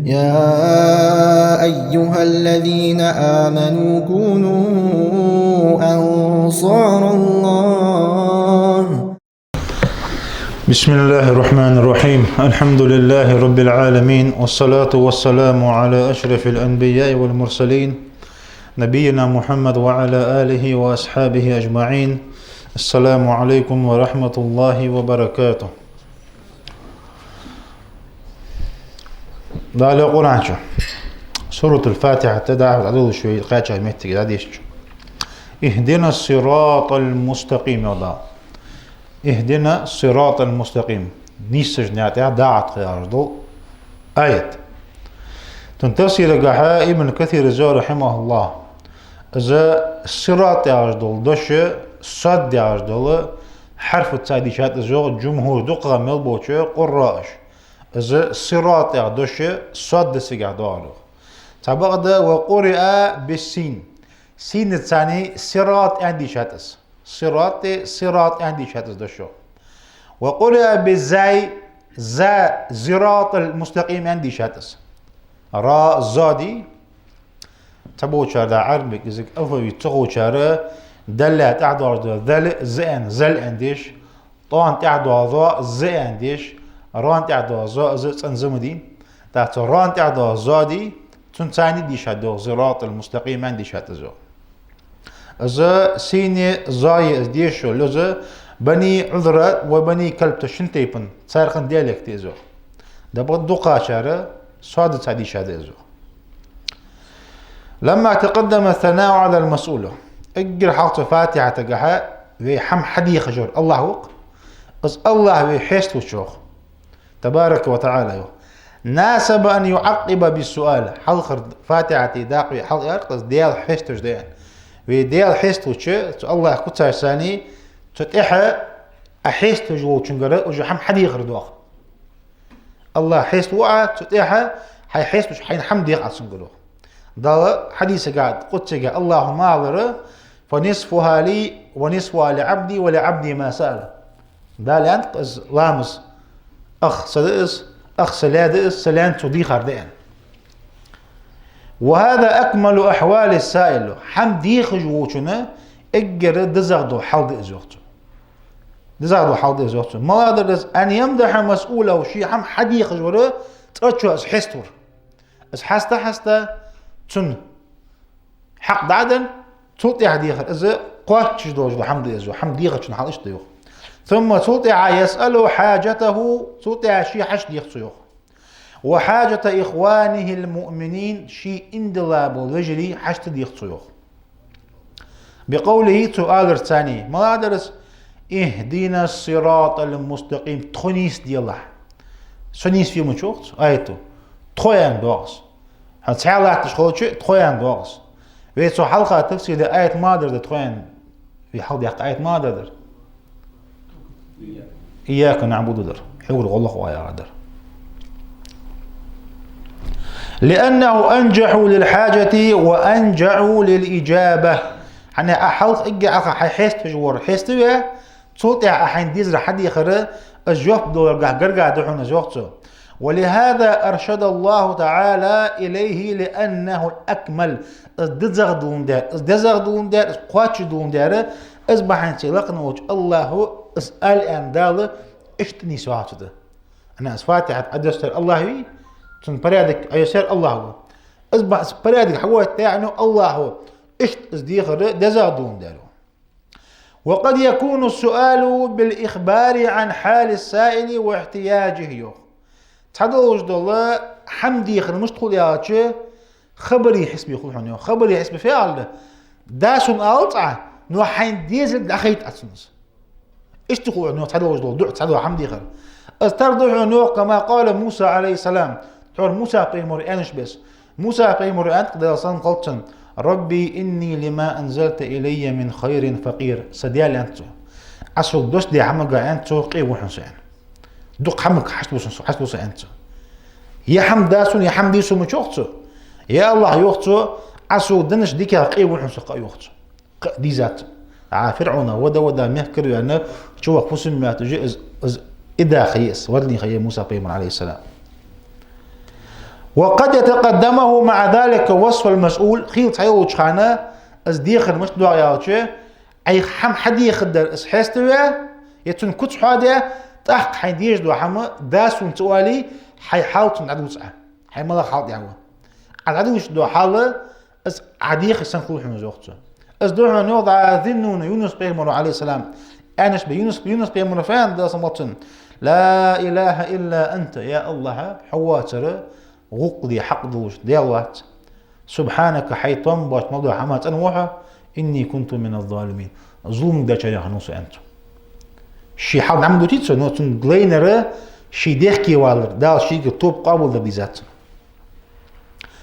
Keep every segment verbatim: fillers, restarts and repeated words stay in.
يا أيها الذين آمنوا كونوا أنصار الله. بسم الله الرحمن الرحيم. الحمد لله رب العالمين، والصلاة والسلام على أشرف الأنبياء والمرسلين، نبينا محمد وعلى آله وأصحابه أجمعين. السلام عليكم ورحمة الله وبركاته. Дала Къуръан чу, Суратуль-Фатихьа тӀа дӀахо дӀадолалуш вай кхаьчача моттиге дӀадешача, اهدنا الصراط المستقيم, йоах Дала. اهدنا الصراط المستقيم. Нийсача наькъа тӀа дӀахо тхо яхаш дола аят. Цун тафсирагахьа Ибн Касира йоах, рахьимахӀуллахӀ, из сират яхаш дола дош, сод яхаш дола хьарфаца дийшад из, йоах, джумхӀур, дукхагӀа мел болча къурраъаша. Из сират яха дош содацагахьа доагӀар, йоах. Цхьабакъда, وقرئ بالسين. Синаца сират аьнна дийшад из. Сират, сират аьнна дийшад из дош, йоах. وقرئ بالزاي, за, صراط المستقيم аьнна дийшад из. Ра, за да. Цхьаболчар да Ӏарбий кӀезига алфавит ца ховчар, далла тӀехьа доагӀаш дола зал, з аьнна, зал аьнна деш, тӀона тӀехьа доагӀаш дола з аьнна деш, рона тӀехьа доагӀаш дола з, цӀена з ма дий. ТӀаккха цу рона тӀехьа доагӀаш дола з да, цунца дийшад из, صراط المستقيم аьнна дийшад из, йоах. Из сине, зое из дешаш йола лоза Бани Ӏузра ва Бани Калб, цу шин тайпан, цар хинна диалект я из, йоах. ДабагӀа дукхачар содацара дийшад из, йоах. لما تقدم الثناء على المسؤول. Эггара хьалха цу Фатихьатагахьа вай хӀама хьадехаш вар АллахӀ ва-кх. Из АллахӀ вай хьесталуча, йоах, تبارك وتعالى, йоах, ناسب أن يعقب بالسؤال. Хьалхара Фатихьата дакъа вай хьалъяьр-кх из Даьла хьесташ да аьнна. Вай Даьла хьесталуча, цу АллахӀ куцаш санна, цу тӀехьа Ӏа хьесташ волчунгара уж хӀама хьадехар да, йоах. АллахӀ хьестав Ӏа, цу тӀехьа хьай хьесталуш хьайна хӀама дех Ӏа цунгара, йоах. Дала хьадиса къудсийга АллахӀа ма аллара: فنصفها لي ونصفها لعبدي ولعبدي ما سأل. Дала аьннад-кх из ламаз: Ах са да из, Ах са лай да из, са лайна цо дийхар да, аьнна. وهذا أكمل أحوال السائل. ХӀама дехаш волчун эггара дезагӀа дола хьал да из, йоах цо. ДезагӀа дола хьал да из, йоах цо. МалагӀа дар из? أن يمدح مسؤوله, ше хӀама хьадехаш вар цӀерчоа из хьеставар. Из хьаста-хьаста цун хьакъ дӀа а денна, цул тӀехьа дехар, из кхоачаш долаш дола хӀама да из, йоах. ХӀама дехачун хьал иштта да, йоах. ثم, цул тӀехьа, يسأله حاجته, цул тӀехьа ший хьашт дех цо, йоах. وحاجة إخوانه المؤمنين, ший ийман дилла бола вежарий хьашт дех цо, йоах. بقوله, цо аларца, малагӀа дар из? اهدنا الصراط المستقيم, тхо нийсделахь. Со нийсве ма аьннад цо аято. Тхо аьнна доагӀа из. ХӀанз цхьаь латташ хилча, тхо аьнна доагӀа из. Вай цу хьалха тафсир даь аят малагӀа дар да, тхо аьнна? Вай хьалдаьккха аят малагӀа дар? إياك نعبد дар. Хьогара гӀо лоху оаха яхар дар. لأنه أنجح للحاجة وأنجع للإجابة. ХӀана аьлча хьалха эггара хьалха хьай хьесташ вар хьеставе, цул тӀехьа Ӏа хьайна дезар хьадехар, из жоп даларгахьа гаргагӀа да хьона из, йоах цо. ولهذا أرشد الله تعالى إليه لأنه الأكمل. Из дезагӀа долаш дар, из дезагӀа долаш дар, из кхоачаш долаш дар, из бахьанца лакхе волча АллахӀа из ала аьнна Дала иштта нийсваьв цо да. ХӀана аьлча из Фатихьат Ӏодоссар АллахӀ вий, цун порядок Ӏодоссар АллахӀ ва. Из бахьанца порядок хьагойтта аьнна АллахӀа иштта из дехар дезагӀа долаш дар. وقد يكون السؤال بالإخبار عن حال السائل واحتياجه, йоах. Цхьа долаш дола хӀама дехар мишта хул аьлча, хабаре хьисапе хул хьона, йоах. Хабаре хьисапе фу аьлча, да сона алац Ӏа, но хьайна дезалга дӀахайта Ӏа цунна из. Иштта хул хьона, йоах, цхьа долаш дола дуӀа, цхьа дола хӀама дехар. Из тара да хьона, йоах, كما قال موسى عليه السلام. Тхьовра Муса пайхамара аьннача беса. Муса пайхамара аьннад-кх, Даьла салам хилда цунна: رب إني لما أنزلت إلي من خير فقير. Са Даьла, аьннад цо, Ӏа сога доссадаь хӀамага, аьннад цо, къе ва хьона со, аьнна. Дукха хӀамага хьашт ва со, хьашт ва со, аьннад цо. Е хӀама да сона, е хӀама де сона ма аьннад цо. Я АллахӀ, йоах цо, Ӏа сога деннача диках къе ва хьона со кхы а, йоах цо. Кхы а дийзад цо. А ФирӀавна вада-вада мехкара ваьнна, чуваха фусам мотташ, из, из ида хайра из, вадлий хайра Муса пайхамар, عليه السلام. وقد يتقدمه مع ذلك وصف المسؤول, хийла цхьайолча хана из дехар мишта доагӀа аьлча, Ӏайха хӀама хьадехаргдар из хьеставаь, е цун куц хьоадаь, тӀаккха хьайна дезаш дола хӀама дас хьона ца оале, хьай хьал цунна дӀадувц Ӏа. Хьай малагӀа хьал тӀехь ва. Ӏа дӀадувцаш дола хьал, из Ӏа дехар санна хул хьона из, йоах цо. Из да хьона, йоах, дӀа ذي النون, Юнус пайхамара, عليه السلام, аьннача бе. Юнус, Юнус пайхамара фу аьннад, Даьла салам хилда цунна: لا إله إلا أنت, я АллахӀ, хьо воацар гӀулакх де хьакъ долаш Даьла вац. سبحانك, хьай тоам боацаш мел дола хӀама цӀена ва хьо, إني كنت من الظالمين, зулам дечарех хиннав со, аьннад цо. Ший хьал дӀа ма дувций цо, но цунга лайнар ший дехке валар, Дала шийгара тоба къоабалдар дийзад цунна.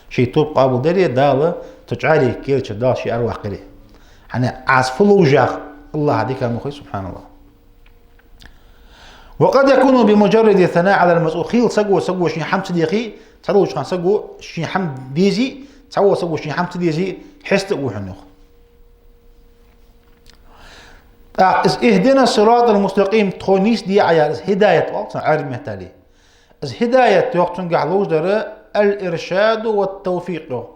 Ший тоба къоабалдари, Дала цу чӀаре кхерча, Дала ше араваккхари. ХӀана, Ӏа из фу ловш ях, АллахӀа дика ма хой, سبحان الله. وقد يكون بمجرد الثناء على المسؤول. Хийла саго, саго шийна хӀама ца дехе, цхьадолча хана саго шийна хӀама дезе, цхьавола саго шийна хӀама ца дезе, хьеста а ва хьона, йоах. ТӀаккха из اهدنا الصراط المستقيم, тхо нийсде Ӏа, яхар, из хӀидаят оал цунах Ӏарбий меттала. Из хӀидаят, йоах, цунгахь ловш дар الإرشاد والتوفيق, йоах.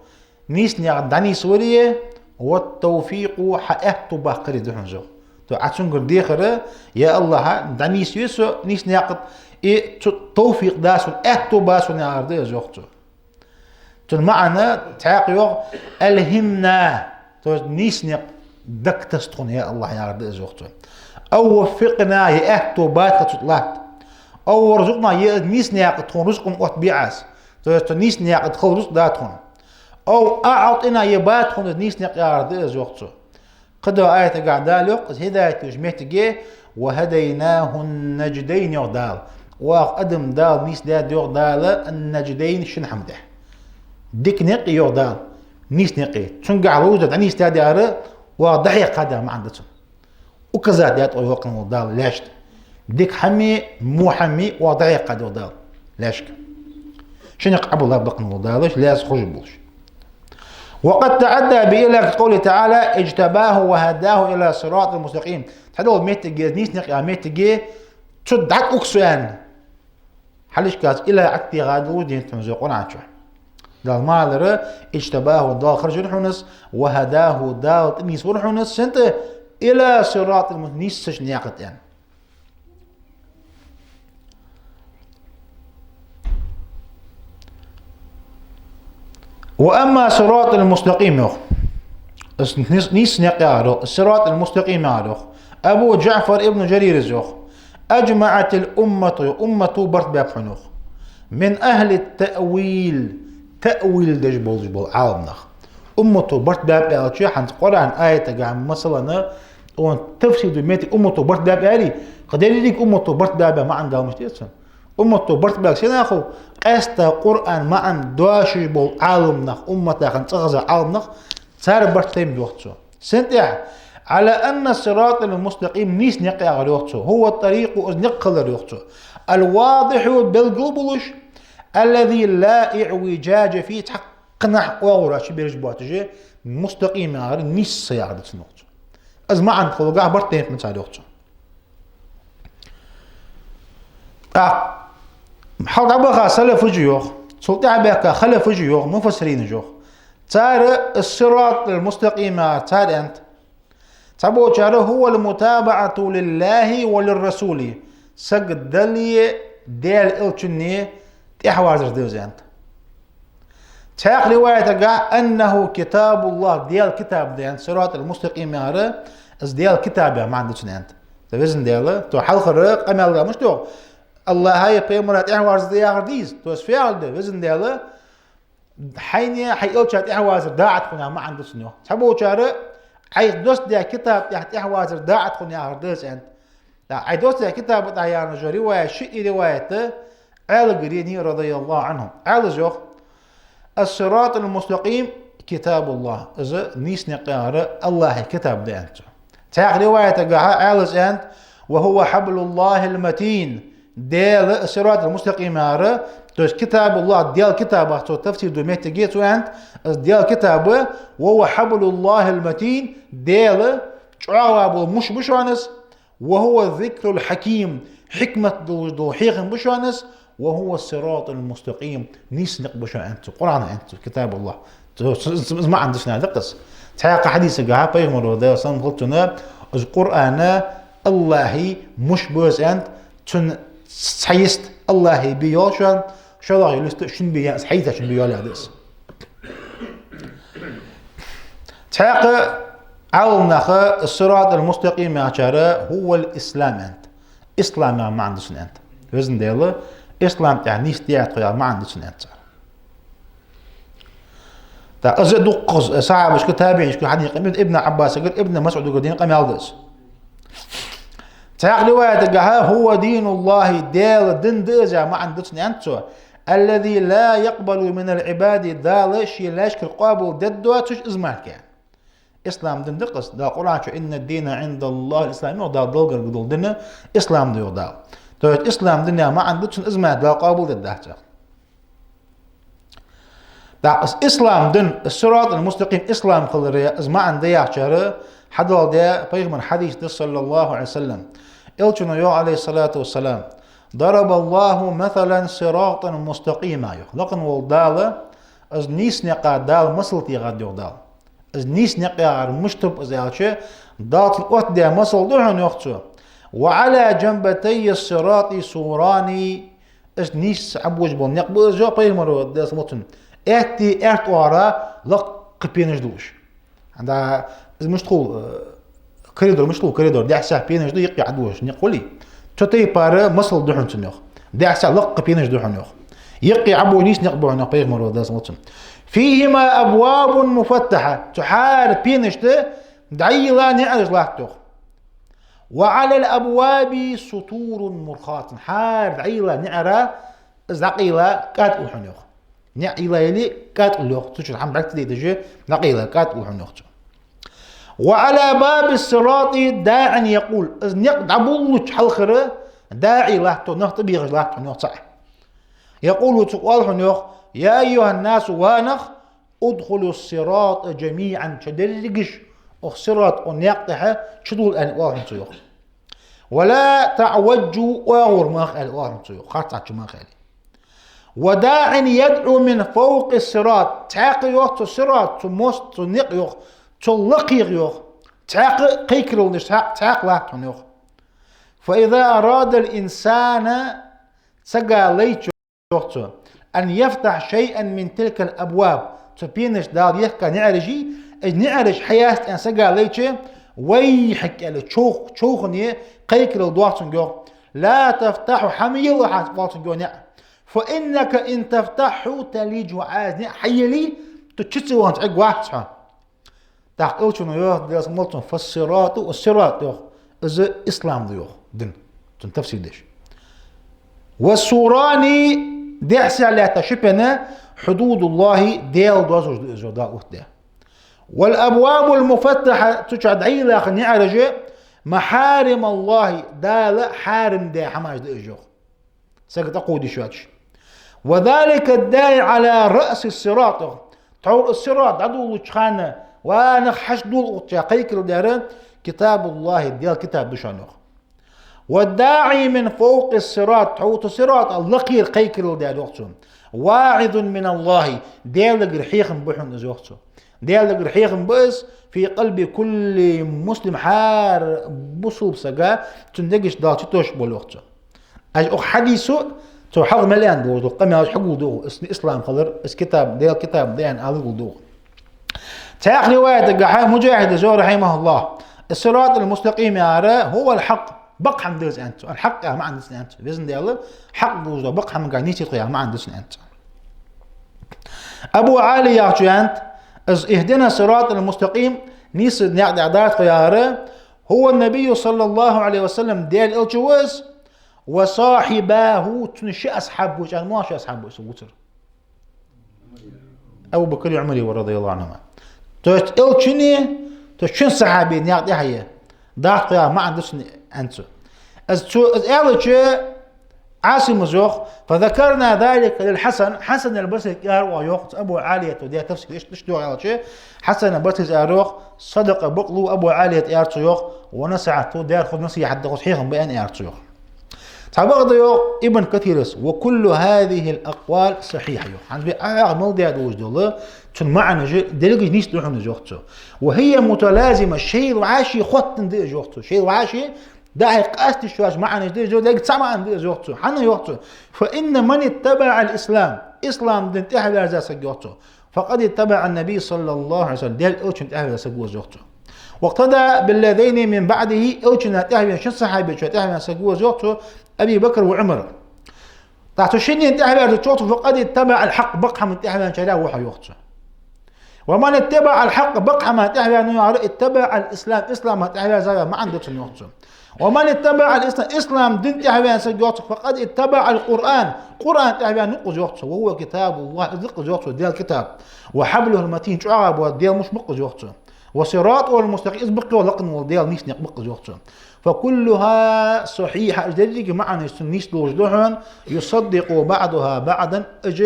Нийса наькъа дӀанийсвари, والتوفيق, хьа аьттув баккхари да хьона из, йоах. То Ӏа цунгара дехар, я АллахӀ, дӀанийсве со нийса наькъа тӀа, и цу товфикъ да сона, аьттув ба сона, яхар да из, йоах цо. Цун маӀан цхьаькха йоах: ألهمنا, то есть нийса наькъа дагатасса тхона, я АллахӀ, яхар да из, йоах цо. أو وفقنا, е аьттув ба тха цу тӀа латта. أو وارزقنا, е из нийса наькъа тхона рузкъа-м оттабе Ӏа из. То есть цу нийса наькъа тӀа хила рузкъа да тхона. أو أعطنا, е ба тхона из нийса наькъ, яхар да из, йоах цо. Кхыдолча аятагахь Дала йоах, из хӀидаят деча моттиге: وهديناه النجدين, йоах Дала. Оаха адам Дала нийсдаьд, йоах Дала, النجدين, шин хӀама тӀа. Дика наькъе, йоах Дала, нийса наькъе. Цунгахь ловш дар дӀанийсдаьд яхар, оаха дӀахьекхад яха маӀан да цун. Указать даьд оаха, йоах, кхы вола Дала лаьшта. Дика хӀамеи во хӀамеи оаха дӀахьекхад, йоах Дала, лаьшка. Ши никъ Ӏобиллаб кхы вола Дала, лаьца хозаш болаш. وقد تعدى بإلى كقوله تعالى: اجتباه وهداه إلى صراط مستقيم. Цхьадола моттиге, из нийса наькъ яха моттиге, цу дӀатӀаукх со аьнна. Хьалхашка из إلى Ӏаттигӏа долаш денад хьона из Къуръан чу. Дала ма аллара: اجتباه, Дала харжар хьона из, وهداه, Дала тӀанийсвар хьона из, сен тӀа? إلى صراط المستقيم, нийсача наькъа тӀа, аьнна. وأما الصراط المستقيم, йоах. Из нийс-, нийса наькъ яхар, йоах, الصراط المستقيم яхар, йоах, Абу ДжаӀфар ибн Джарира из йоах: أجمعت الأمة, йоах, уммато барт баьб хьона, йоах, من أهل التأويل, таъвил деш болаш бола Ӏаламнах. Уммато барт баьб аьлча, хӀанз Къуръан аятагахь, масала, он тафсир ду метте уммато барт баьб аьле, кхы деррига уммато барт баьб яха маӀан Дала мишта деш да? Уммато барт баьб сенах ва? Къаьстта Къуръан маӀан доашаш бола Ӏаламнах, умматах цӀагӀа Ӏаламнах, цар барт тайна ба, йоах цо. Сен тӀехь? على أن الصراط المستقيم, нийса наькъ яхар, йоах цо, هو الطريق, из никъ хилар, йоах цо, الواضح, белгала болаш, الذي لا اعوجاج فيه, цхьаккха наха оагӀув чубераш боацаш, мустакъим яхар, нийса яхар да цун, йоах цо. Из маӀан хулгахь барт тайна ба цар, йоах цо. ТӀаккха хьалха дӀабаха салафаш йоах, цул тӀехьа баьхка халафаш йоах, муфассиринаш йоах. Цар الصراط المستقيم яхар, цар аьннад. Цхьаболчар: هو المتابعة لله وللرسول. Саг Даллеи Даьла Элчаннеи тӀехьавазар да из, аьннад. Цхьаькха риваятагахь: أنه كتاب الله, Даьла китаб да, аьннад, صراط المستقيم яхар, из Даьла китаб яха маӀан да цун, аьннад. Везан Даьла, то хьалхара къамаьл да мишта йоах, АллахӀаи пайхамараи тӀехьавазар да яхар дий из, то есть фу яхилга да, Везан Даьла, хьайнеи хьай Элчаннеи тӀехьавазар дакъа да тхона яха маӀан да цун, йоах. Цхьаболчар: Ӏайха доссадаь китаба тӀехь тӀехьавазар дакъа да тхона яхар да из, аьннад. ТӀаккха Ӏайха доссадаь китаба тӀехь яхаш йола риваят, шиъ риваят Ӏаьлагара енай, رضي الله عنهم. Ӏаьлас йоах: الصراط المستقيم كتاب الله. Из нийса наькъ яхар АллахӀа китаб да, аьннад цо. Цхьаькха риваятагахь Ӏаьлас аьннад: وهو حبل الله المتين. Даьла, الصراط المستقيم яхар, то есть كتاب الله, Даьла китабах цо тафсир ду моттиге цо аьннад, из Даьла китаб, وهو حبل الله المتين, Даьла чӀоагӀа бола муш ба шоана из, وهو الذكر الحكيم, хьикмат долаш дола хьехам ба шоана из, وهو الصراط المستقيم, нийса никъ ба шоана, аьннад цо, Къуръано аьннад цо, كتاب الله. Цо, цо, цо, из маӀан да шоана, дакъас. Цхьаькха хьадисагахьа пайхамара, Даьла салам хилда цунна, из Къуръан АллахӀа муш ба из, аьннад, цун цхьа йист АллахӀа бе йоал шоана, шоллагӀа йола йист шун бе яц, хьайца шун бе йоал яхаш да из. Цхьаькха Ӏаламнаха الصراط المستقيم яхачара هو الإسلام аьннад. Ислам яха маӀан да цун, аьннад. Везан Даьла, ислам тӀа нийсде тхо яха маӀан да цун, аьннад цар. ТӀаккха из дуккхаза сахьабашка, табиӀинашка хьадена къамаьл да, Ибн Ӏаббасагара, Ибн МасӀудагара дена къамаьл да из. Цхьаькха риваятагахьа هو دين الله, Даьла ди да из яха маӀан да цун, аьннад цо, الذي لا يقبل من العباد, Дала ший лаьшкара къоабал дергдоацаш из мара. Ислам ди да-кх из, Дала Къуръан чу إن الدين عند الله الإسلام йоах, Дала Далла гарга дола ди ислам да йоах Дала. То есть ислам ди яха маӀан да цун, из мара Дала къоабал дергдац. ТӀаккха из ислам ди, الصراط المستقيم, ислам хилара из маӀан да яхачар хьадоаладаь пайхамара хьадис да, صلى الله عليه وسلم. Элчано йоах, عليه الصلاة والسلام: ضرب الله مثلا صراطا مستقيما, йоах. Лакха вола Дала, из нийса никъа Дала масал техад, йоах Дала. Из нийса никъ яхар мишта ба из аьлча, Дала цунна оттадаь масал да хьона, йоах цо. وعلى جنبتي الصراط سوران, из нийсса Ӏобожаш бола никъ ба из, йоах пайхамара, Даьла салам хилда цунна, аьтта, аьрда оагӀора лакха пенаш долаш. ХӀанз из мишта хул, э, коридор мишта хул, коридор, дехьа-сехьа пенаш да, юкъе Ӏобожаш никъ хулий. Цу тайпара масал да хьона цун, йоах. Дехьа-сехьа лакха пенаш да хьона, йоах. Юкъе Ӏобожаш нийса никъ ба хьона, йоах пайхамара, Даьла салам хилда цунна. فيهما أبواب مفتحة, цу хӀара пенашта дӀайийла наӀараш латт, йоах. وعلى الأبواب ستور مرخاة, хӀара дӀайийла наӀара, из дӀакъайла кӀаьда хул хьона, йоах. НаӀ йийла яле кӀаьда хул, йоах. Цу чура хӀама бӀарга ца дайташ, дӀакъайла кӀаьда хул хьона, йоах цо. وعلى باب الصراط داع يقول, из никъ дӀаболалуча хьалхара даӀи латт, нах тӀабехаш латт хьона, йоах, цаӀ. يقول, цо оал хьона, йоах: يا أيها الناس, ва нах, ادخلوا الصراط جميعا, шо деррига а укх сират, укх наькъа тӀа чудола, аьнна, оал хьона цо, йоах. ولا تعوجوا, оагӀув ма хилийта, аьнна, оал хьона цо, йоах, харцахьа чу ма хилийта. وداع يدعو من فوق الصراط, цхьаькха, йоах, цу сират, цу мост, цу наькъа, йоах, цул лакхера, йоах, цхьаькха кхайкарал деш, цхьаькха, цхьаькха латт хьона, йоах. فإذا أراد الإنسان, сага лайча, йоах цо, أن يفتح شيئا من تلك الأبواب, цу пенашта Дала ехка наӀараш, из наӀараш хьаяста аьнна сага лайча, вайхьак, аьле, човх-, човхане кхайкарал доах цунга, йоах. لا تفتحه, хӀама ма елахь, оал цунга, йоах, наӀ. فإنك إن تفتحه تلجه, Ӏа из наӀ хьаеле, тхо чу ца ваханза Ӏергвац хьо. ТӀаккха Элчано йоах, Даьла салам хилда цунна: فالصراط, сират, йоах, из ислам да, йоах, ди, цун тафсир деш. والسوران, дехьа-сехьа лаьтта ши пена, حدود الله, Даьла доазув да из, йоах, Дала оттадаь. والأبواب المفتحة, цу чу дӀайийла наӀараш, محارم الله, Дала хьарам даь хӀамаш да уж, йоах. Сага тӀакховда йиш йоацаш. وذلك الداعي على رأس الصراط. Тхьовра сират дӀадолалуча хана, ва нах, хьачудола укх чу, кхайкарал дер, كتاب الله, Даьла китаб да шоана, йоах. والداعي من فوق الصراط, тхьовра сирата лакхера кхайкарал дер, йоах цо, واعظ من الله, Даьлагара хьехам ба хьона из, йоах цо. Даьлагара хьехам ба из, في قلب كل مسلم, хӀара бусалба сага цун дега чу Дала чутош бола, йоах цо. Аш укх хьадисо, цо хьалха мел аьнна дола къамаьлаш хьагулду, из ислам хилар, из китаб, Даьла китаб да аьнна ала гулду. Цхьаькха риваятагахьа Муджахида йоах, رحمه الله, الصراط المستقيم яхар هو الحق, бакъ хӀама да из, аьннад цо. الحق яха маӀан да цун, аьннад цо. Везан Даьла, хьакъ долаш дола бакъ хӀамага нийсде тхо яха маӀан да цун, аьннад цо. Абу Ӏалия яхачо аьннад, из اهدنا الصراط المستقيم, нийса наькъа тӀа дӀадарда тхо яхар, هو النبي صلى الله عليه وسلم, Даьла Элча ва из, وصاحباه, цун ши асхьаб ва, аьнна, мо ши асхьаб ва из вувцар. Абу Бакр, Ӏумар, رضي الله عنهما. То есть Элчанеи, то есть шин сахьабеи наькъа тӀа хьае дарда тхо яха маӀан да цун, аьннад цо. Из цо, из аьлча, Ӏасима йоах: فذكرنا ذلك للحسن, Хьасан аль-Басрийга аьлар оаха, йоах, цу Абу Ӏалията даь тафсир иштта, иштта йоах аьлча, Хьасан аль-Басрийс аьлар, йоах: صدق, бакълув Абу Ӏалията, аьлар цо, йоах, ونصحته, Даьла хоза насихьат да, хоза хьехам ба, аьнна, аьлар цо, йоах. Цхьабакъда йоах Ибн Касира: «وكل هذه الأقوال صحيحة», йоах. ХӀанз вай Ӏа мел даь долаш дола, цун маӀанаш деррига нийса да хьона из, йоах цо. «وهي متلازمة», шоайла вӀаший хоттаденна да из, йоах цо. Шоайла вӀаший дӀа-хьа къаста йиш йоаца маӀанаш да из, йоах, деррига цхьа маӀан да из, йоах цо. ХӀана, йоах цо? «فإن من اتبع الإسلام», ислам дин тӀехьаваьза саг, йоах цо, «فقد اتبع النبي صلى الله عليه وسلم», Даьла Элчанна тӀехьаваьза саг ва из, йоах цо. «واقتدى بالذين من بعده», Элчанна тӀехьавена шин сахьабечунна тӀехьавена саг ва из, йоах цо, Аби Бакр ва Ӏумар. ТӀаккха цу шиннена тӀехьаваьнна, йоах цо, «فقد اتبع الحق», бакъ хӀаман тӀехьаваьнначарех ва хьо, йоах цо. «ومن اتبع الحق», бакъ хӀаман тӀехьаваьннав яхар, «اتبع الإسلام», ислама тӀехьаваьза яха маӀан да цун, йоах цо. «ومن اتبع الإسلام», ислам дин тӀехьаваьнна саг, йоах цо, «فقد اتبع القرآن», Къуръан тӀехьаваьнна ва из, йоах цо, «وهو كتاب الله», из да-кх из, йоах цо, Даьла китаб, «وحبله المتين», чӀоагӀа бола Даьла муш ба-кх из, йоах цо, «وصراطه المستقيم», из ба-кх лакхе вола Даьла нийса никъ ба-кх из, йоах цо. «فكلها صحيحة», уж деррига маӀанаш цун нийса долаш да хьона, «يصدق بعضها بعضا», уж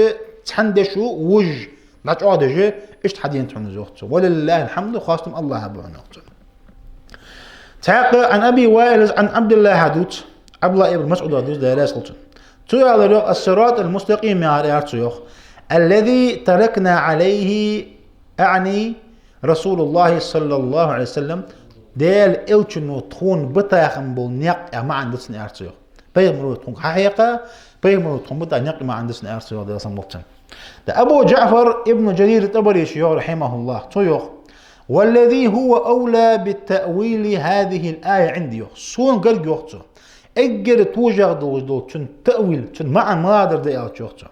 цхьан дешо вож дӀачӀоагӀдеш, иштта хьаденад хьона из, йоах цо. «ولله الحمد», хоастам АллахӀа ба хьона, йоах цо. Цхьаькха, «عن أبي وائل عن عبد الله», хьадувц, Ӏабдуллахь ибн МасӀуда дувц, Даьла раьза хилва цунна. Цо аьлар, йоах: «الصراط المستقيم», яхар, аьлар цо, йоах, «الذي تركنا عليه», أعني رسول الله صلى الله عليه وسلم, Даьла Элчано тхона бита хинна бола никъ яха маӀан да цун, аьлар цо, йоах. Пайхамаро тхона хьахьекха, пайхамаро тхона бита никъ яха маӀан да цун, аьлар цо, йоах, Даьла салам хилда цунна. ТӀаккха Абу ДжаӀфар ибн Джарир ТӀабарис йоах, рахьимахӀуллахӀ, цо йоах: «والذي هو أولى بتأويل هذه الآية عندي», йоах. Сона гарга, йоах цо, эггара тожагӀа долаш дола цун таъвил, цун маӀан маладар да аьлча, йоах цо.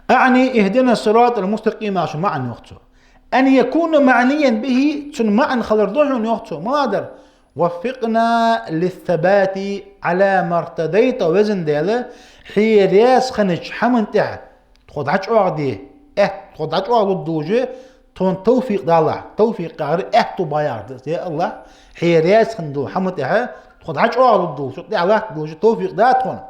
«أعني اهدنا الصراط المستقيم», яхачун маӀан, йоах цо. «أن يكون معنيا به», цун маӀан хилар да хьона, йоах цо, маладар: «وفقنا للثبات على ما ارتضيت», везан Даьла, хьо раьза хиннача хӀаман тӀа тхо дӀачӀоагӀде, аьтта тхо дӀачӀоагӀлургдолаш, тхона тавфикъ далахь, тавфикъ яхар аьттув ба яхар да, я АллахӀ, хьо раьза хинна долча хӀаман тӀа тхо дӀачӀоагӀлургдолаш, тӀехьа латтаргдолаш тавфикъ да тхона.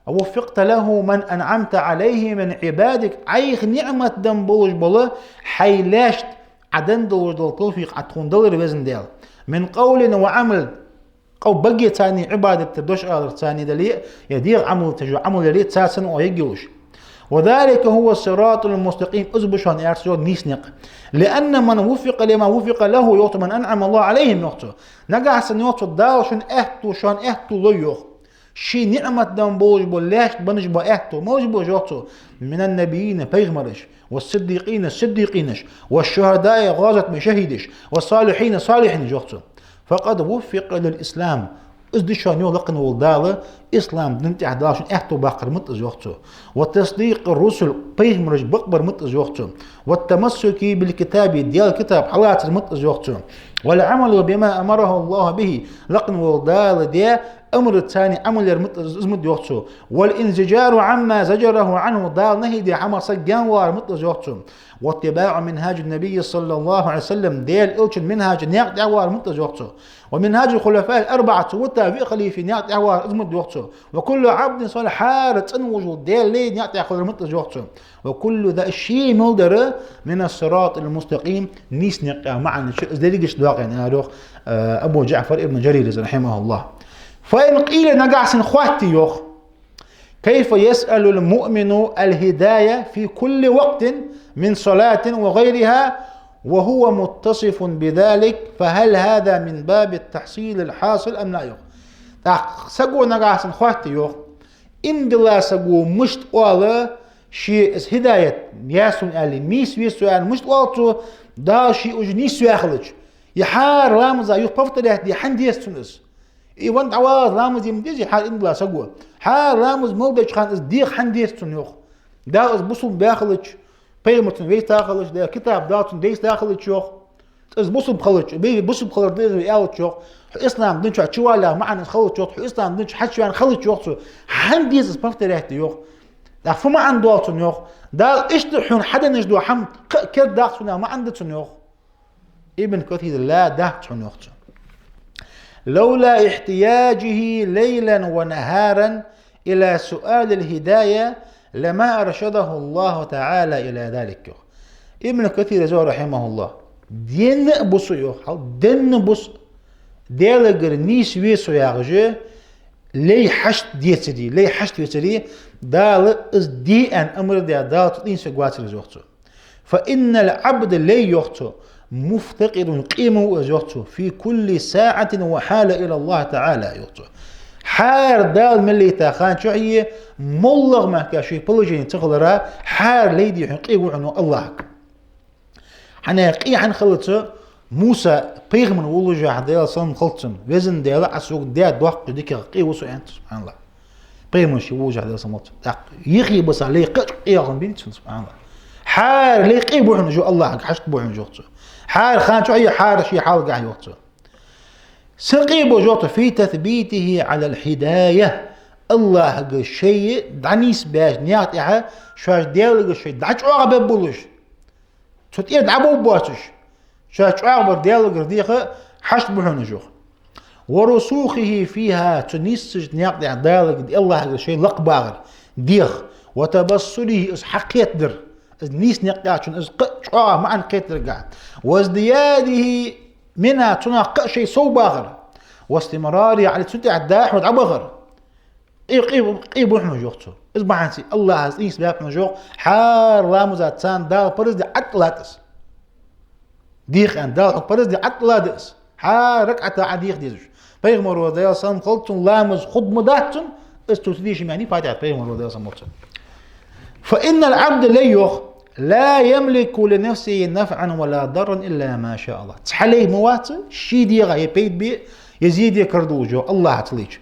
«ووفقت له من أنعمت عليه من عبادك», Ӏайха ниӀмат даь болаш бола хьай лаьшта Ӏа даь долаш дола тавфикъ Ӏа тхона далар, везан Даьла. «من قول وعمل», къов багеца, Ӏибадат дер, дош аларца дале, е дегӀа Ӏамал тажу, Ӏамал яле, царцан оаха йоагаш. «وذلك هو الصراط المستقيم», из ба шоана, аьлар цо, нийса никъ. «لأن من وفق لما وفق له», йоах цо, «من أنعم الله عليهم», йоах цо. Нагахьа санна, йоах цо, Дала шоана аьттув, шоана аьттув лой, йоах. Ший ниӀмат даь болаш бола лаьшта баьнна ба аьттув. Малаш ба уж, йоах цо? «من النبيين», пайхамараш, «والصديقين», сиддикъинаш, «والشهداء», гӀазот мара шахӀидаш, «والصالحين», салихӀинаш, йоах цо. «فقد وفق للإسلام». Из да шоана, йоах, лакхе вола Дала, ислам дина тӀа Дала шоана аьттув баккхар ма да из, йоах цо. «وتصديق الرسل», пайхамараш бакъбар ма да из, йоах цо. «والتمسك بالكتاب», Даьла китаб хьалацар ма да из, йоах цо. «والعمل بما أمره الله به», лакхе вола Дала даь амарца Ӏамал яр ма да из, из ма да, йоах цо. «والانزجار عما زجره عنه», Дала нахьи даь хӀамах саг гаьнавалар ма да из, йоах цо. «واتباع منهاج النبي صلى الله عليه وسلم», Даьла Элчан минхӀажа никъ тӀа валар ма да из, йоах цо. «ومنهاج الخلفاء الأربعة», цу вита виъ халифа никъ тӀа валар из ма да, йоах цо. «وكل عبد صالح», хӀара цӀена волаш вола Даьла лай никъ тӀа хилар ма да из, йоах цо. «وكل ذا», ший мел дар, «من الصراط المستقيم», нийса никъ яха маӀан да, из дерригаш дакъа, аьлар, йоах, э, Абу ДжаӀфар ибн Джарира, рахьимахӀуллахӀ. «فإن قيل», нагахьа санна хоатте, йоах: «كيف يسأل المؤمن الهداية في كل وقت من صلاة وغيرها وهو متصف بذلك، فهل هذا من باب التحصيل الحاصل أم لا؟» йоах. ТӀаккха саго нагахьа санна хоатте, йоах: иман дилла саго мишта оал, ше из хӀидаят яьсун аьле, нийсве со аьнна, мишта оал цо, Дала ше уж нийсваь хилча? Е хӀара ламаза юха повторять де хӀана деза цунна из? И ван дӀаваза ламаз де ма дезий хӀара иман дилла саго? ХӀара ламаз мел деча хана из деха хӀана деза цунна, йоах? Дала из бусалба ваь хилча, пайхамар цунна вайта хилча, Даьла китаб Дала цунна дайта хилча, йоах. Из бусалба хилча, бе-, бусалба хилар да из аьлча, йоах. Хьо ислам дина чу чуваллалехь маӀан из хилча, йоах, хьо ислам дина чу хьачувена хилча, йоах цо, хӀана деза из повторять де, йоах? ТӀаккха фу маӀан доал цунна, йоах? Дала иштта хьона хьаденна дола хӀама кхы а кердадаккха цунна яха маӀан да цунна, йоах. Ибн Касира: «Ла, дац хьона», йоах цо. «لولا احتياجه ليلا ونهارا إلى سؤال الهداية لما أرشده الله تعالى إلى ذلك», йоах. Ибн Касира йоах, рахьимахӀуллахӀ: «Денна а бус, йоах, хьал, денна а бус, Даьлагара нийсве со яхаш, лай хьашт децаре, лай хьашт вецаре, Дала из де аьнна амар даь, Дала цу тӀа нийсвергвацар из, йоах цо. فإن العبد, лай, йоах цо, مفتقر, къе ма ва из, йоах цо, في كل ساعة وحال إلى الله تعالى, йоах цо. ХӀара Дала мел лайта хана чухье, моллагӀа мехка ший положени ца хилара, хӀара лай дий хьона, къе ва хьона Аллахӏага. ХӀана къе хӀана хилац, Муса пайхамар воллашехь, Даьла салам хилда цунна, везан Даьла, Ӏа сога даь доккхача диках къе ва со, аьннад цо, субхьаналлахӀ. Пайхамар ше воллашехь, Даьла салам хилда цунна, тӀаккха юхе бисса лай кхы а къе хинна биннад цунна, субхьаналлахӀ. ХӀара лай къе ба хьона, йоах, Аллахӏага хьашт ба хьона, йоах цо. ХӀара хана чухье, хӀара ший хьалгахь, йоах цо. Сакъе ба, йоах цо, في تثبيته على الهداية. Аллахӏага шоаш дӀанийсбаьча наькъа тӀа шоаш Даьлагара шоаш дӀачӀоагӀбергболаш. Цу тӀера дӀабовргбоацаш, шоаш чӀоагӀбар Даьлагара деха хьашт ба хьона уж, йоах. ورسوخه فيها, цу нийсача наькъа тӀа Даьлагара, Аллахӏагара шоаш лакхбахар, дех. وتبصره, из хьакхетадар, из нийса никъ яхачун, из кхы а чӀоагӀа маӀан кхетаргахь. وازدياده منها, цунах кхы а шоаш совбахар. واستمراره عليه, цу тӀа дахьа дӀабахар. Къе, къе, къе ба хьона уж, йоах цо. Из бахьанца Аллахӏа из нийсбаьб хьона уж, йоах, хӀара ламаза царна Дала парз даь Ӏотталад из. Деха аьнна, Дала хьога парз даь Ӏотталад из. ХӀара ракаӀата Ӏодеха дезаш. Пайхамара, Даьла салам хилда цунна, ламаз хургдац цунна, из цо ца дийша ма яьннай Фатихьат, пайхамара, Даьла салам хилда цунна. فإن العبد, лай, йоах, لا يملك لنفسه نفعا ولا ضرا إلا ما شاء الله. Цхьа лай ма вац, ший дегӀа е пайда бе, е зе де кара долаш, йоах, Аллахӏ ца лайча.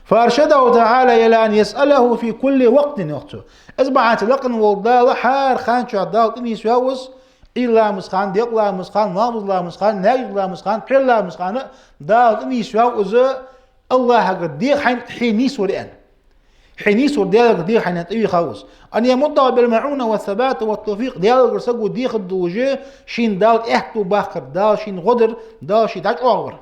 فأرشده تعالى إلى أن يسأله في كل وقت, йоах цо. Из бахьанца лакхвенна вола Дала хӀара хана чухь Дала тӀанийсваьв из, Ӏуйра ламаза хана, декъа ламаза хана, малхбуза ламаза хана, маьждиге ламаза хана, пхьера ламаза хана Дала тӀанийсваьв из, Аллахӏагара деха хьайна хье нийсвар аьнна. Хье нийсвар Даьлагара деха хьайна аьнна тӀавийхав из. أن يمده بالمعونة والثبات والتوفيق, Даьлагара саго дехаргдолаш, шийна Дала аьттув баккхар, Дала шийна гӀо дар, Дала ший дӀачӀоагӀвар.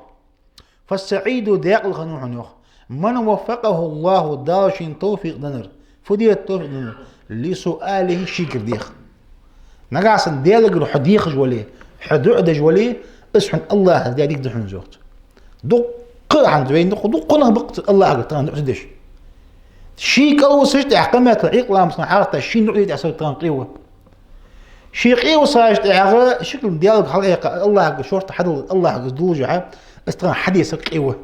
فالسعيد, даькъала хиннав хьона, йоах, من وفقه الله, Дала шийна товфикъ деннар. Фу де товфикъ деннар? لسؤاله, шийгара деха. Нагахьа санна Даьлагара хьо дехаш вале, хьо дуӀа деш вале, из хьона Аллахӏа даь дика да хьона из, йоах цо. Дуккха а хьанца вайна дукха, дуккха нах ба-кх Аллахӏагара тахан дуӀа ца деш. Ший кӀалвисача тӀехьа, кхыметтел Ӏуйра ламаза хана хьалхатта, шийна дуӀа де тӀехьа саг тахан къе ва. Ше къе висача тӀехьагӀа шикъа Даьлага хьалхайкха, Аллахӏагара шортта хьадала, Аллахӏага из дуллашехь, из тахан хьаде саг къе ва.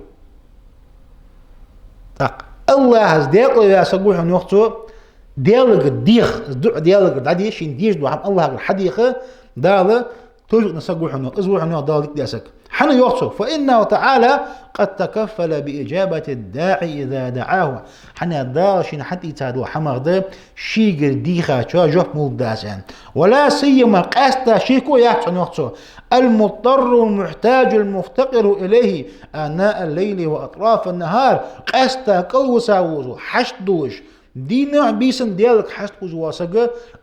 ТӀаккха Аллахӏа из даькъала ваь саг ва хьона, йоах цо, Даьлагара деха, из дуӀа Даьлагара дӀаде, шийна дезаш дола хӀама Аллахӏагара хьадеха, Дала товфикъ денна саг ва хьона, из ва хьона, йоах, Дала дика даь саг. ХӀана, йоах цо, فإنه تعالى قد تكفل بإجابة الداعي إذا دعاه. ХӀана, Дала шийна хьатӀаийца дола хӀамах да, шийгара дийхачоа жоп ма лургдац аьнна. ولا سيما, къаьстта шеко яц хьона, йоах цо, المضطر المحتاج المفتقر إليه آناء الليل وأطراف النهار, къаьстта кӀалвиса везаш, хьашт долаш, дийнахьа-бийсанна Даьлага хьашт хулаш вола саг,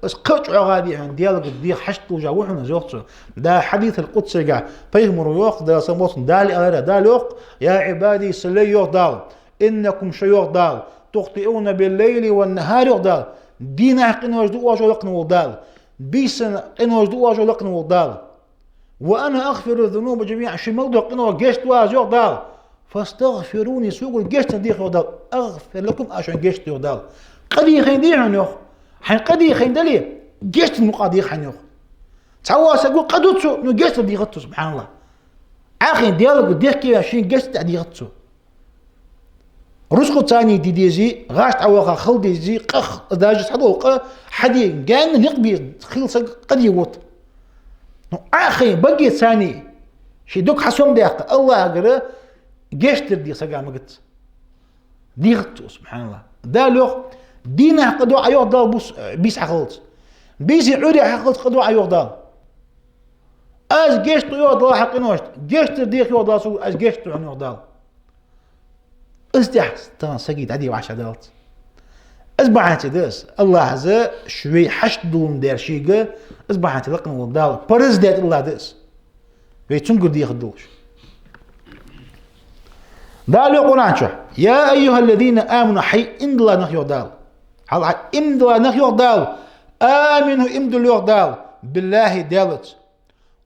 из кхы а чӀоагӀа дий хьона Даьлагара деха хьашт долаш ва хьона из, йоах цо. Да, хьадисал-къудсегахь пайхамара йоах, Даьла салам хилда цунна, Дала аьлар, Дала йоах: يا عبادي, са лай, йоах Дала, إنكم, шо, йоах Дала, تخطئون بالليل والنهار, йоах Дала, дийнахьа къинош ду оаш, йоах лакхвенна вола Дала, бийсанна къинош ду оаш, йоах лакхвенна вола Дала. وأنا أغفر الذنوب جميعا, шо мел дола къинош гешт ду аз, йоах Дала. فاستغفروني, согара гешт деха, йоах Дала. أغفر لكم, аз шоана гешт ду, йоах Дала. Къа дийхад хьайна, дий хьона, йоах. Хьайна къа дийхад хьайна дале, гешта мукъагӀа деха хьайна, йоах. Цхьавола саг ва, къа ду цо, но гешт дехац цо, субхьаналлахӀ. Ӏа хьайна Даьлагара дехке ваьнна, шийна гешт дехац цо. Рузкъа царна де дезий, гӀаш дӀаваха хила дезий, къах, даже цхьадола къа хьаде, гаьна никъ бе хила саг къа де вода. Ну, Ӏа хьайна баге царна, ший дог хьасомадаьккха, Аллахӏагара гешт дар деха сага магац. Дехац цо, субхьаналлахӀ. Дала йоах, дийнахьа къа ду Ӏа, йоах Дала, бус-, бийса хьахиллалца. Бийсанна Ӏуйре хьахиллалца къа ду Ӏа, йоах Дала. Аз гешт ду, йоах Дала, хьа къиношта. Гешт дар деха, йоах Дала, сога, аз гешт ду хьона, йоах Дала. Из тӀехьа тахан сага дӀаде вӀашагӀдалац. Из бахьанца да из. Аллахӏа из шоай хьашт долаш дар шийга, из бахьанца лакхвенна вола Дала парз даь тӀадилла да из. Вай цунгара дехаргдолаш. Дала йоах Къуръан чу: يا أيها الذين آمنوا, хӀай иман дилла нах, йоах Дала. Хьал хьай иман дилла нах, йоах Дала. آمنوا, иман дилла, йоах Дала, بالله, Даьлаца.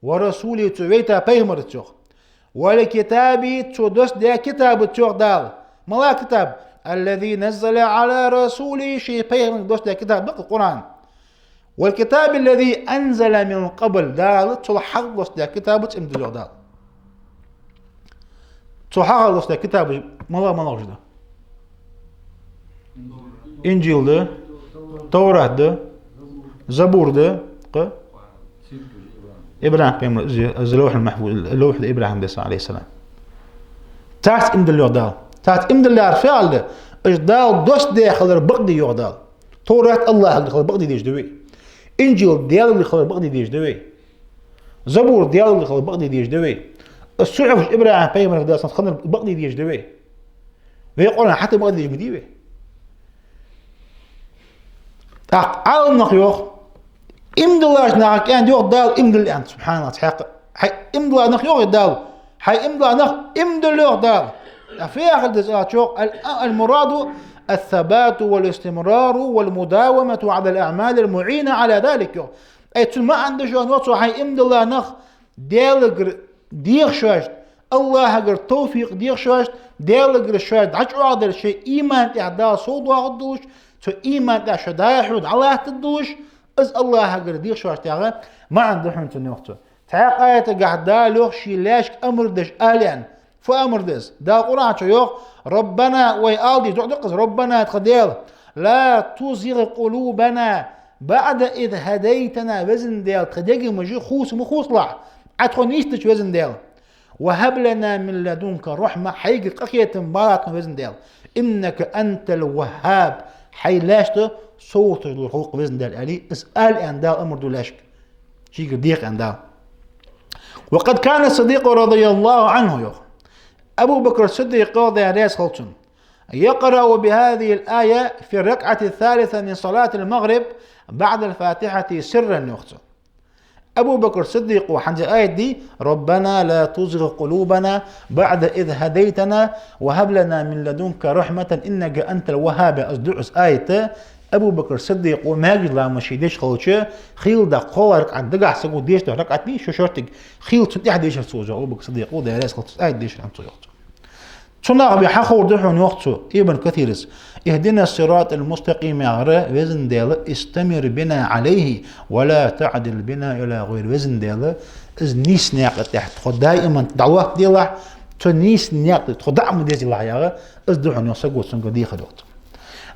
ورسوله, цо вайта пайхамарца, йоах. والكتاب, цо доссадаь китабаца, йоах Дала. МалагӀа китаб? الذي نزل على رسوله, ший пайхамарга доссадаь китаб да-кх Къуръан. والكتاب الذي أنزل من قبل, Дала цул хьалха доссадаь китабаца иман дилла, йоах Дала. Цул хьалха доссадаь китабаш малагӀа-малагӀаш да? Инжил да, Таврат да, Забур да, кхы? ИбрахӀим пайхамара, из, из Лавхьул Махьфуз, Лавхьул ИбрахӀим да из, Ӏалайхи ссалам. Царца иман дилла, йоах Дала. Царца иман диллар фу аьлча, уж Дала доссадаь хилар бакъде, йоах Дала. Таврат АллахӀагара хилар бакъде дезаш да вай. Инжил Даьлагара хилар бакъде дезаш да вай. Забур Даьлагара хилар бакъде дезаш да вай. Из сухьуфаш ИбрахӀим пайхамарагара доссадаь хилар бакъде дезаш да вай. Вай Къуръан хӀаьта бакъде дезаш ма дий вай. ТӀаккха Ӏаламнаха йоах, иман диллача наха кӀен йоах Дала, иман дилла аьнна, субхьаналлахӀ, цхьаькха. Хьай иман дилла нах, йоах Дала. Хьай иман дилла нах иман дилла, йоах Дала. ТӀаккха фу яхар да из аьлча, йоах, ал-, المراد الثبات والاستمرار والمداومة على الأعمال المعينة على ذلك, йоах. Ай, цун маӀан да шоана, йоах цо, хьай иман дилла нах Даьлагара деха шоашта, АллахӀагара товфикъ деха шоашта, Даьлагара шоаш дӀачӀоагӀдар шоай иман тӀа Дала совдоахаргдолаш, цу иман тӀа шо дӀахьу дӀалаттаргдолаш, из АллахӀагара деха шоашта яха маӀан да хьона цун, йоах цо. Цхьаькха аятагахь Дала йоах ший лаьшка амар деш ала аьнна. Фу амар да из? Дала Къуръан чу йоах: «ربنا», вай ала дезаш доӀа да-кх из, «ربنا», тха Даьла, «لا تزغ قلوبنا بعد إذ هديتنا», везан Даьла, тха дегамаш хувца ма хувцалахь, Ӏа тхо нийсдича, везан Даьла. «وهب لنا من لدنك رحمة», хьайгара къахетам балахь тхона, везан Даьла. «إنك أنت الوهاب», хьай лаьшта совгӀаташ луш хилва-кх, везан Даьла, аьле, из ала аьнна Дала амар ду лаьшка. Шийгара деха аьнна Дала. وقد كان الصديق رضي الله عنه, йоах. Абу Бакр Сиддикъ, Дала раьза хилва цунна, يقرأ بهذه الآية في الركعة الثالثة من صلاة المغرب بعد الفاتحة سرا, йоах цо. Абу Бакр Сиддикъо хӀанз ер аят дий: «ربنا لا تزغ قلوبنا بعد إذ هديتنا وهب لنا من لدنك رحمة إنك أنت الوهاب», из дуӀа, из аят Абу Бакр Сиддикъо маьждиге ламаз ше деш хилча, хийла даккха кхоалагӀа ракаӀат, дагахьа саго дешаш дола ракаӀат дий, ши шортига, хийла цунна тӀехьа дешар цо, йоах, Абу Бакр Сиддикъо, Дала раьза хилва цунна, из аят дешар хӀанз цо, йоах цо. Цунах бе хьаховр да хьона, йоах цо, Ибн Касира: «اهدنا الصراط المستقيم», яхар, везан Даьла, «استمر بنا عليه ولا تعدل بنا إلى غيره», везан Даьла, из нийса наькъа тӀа тхо даиман дӀалоаттаделахь, цу нийса наькъа тӀа тхо дӀа ма дезийлахь, яха, из да хьона, йоах, саго цунгара дехар, йоах цо.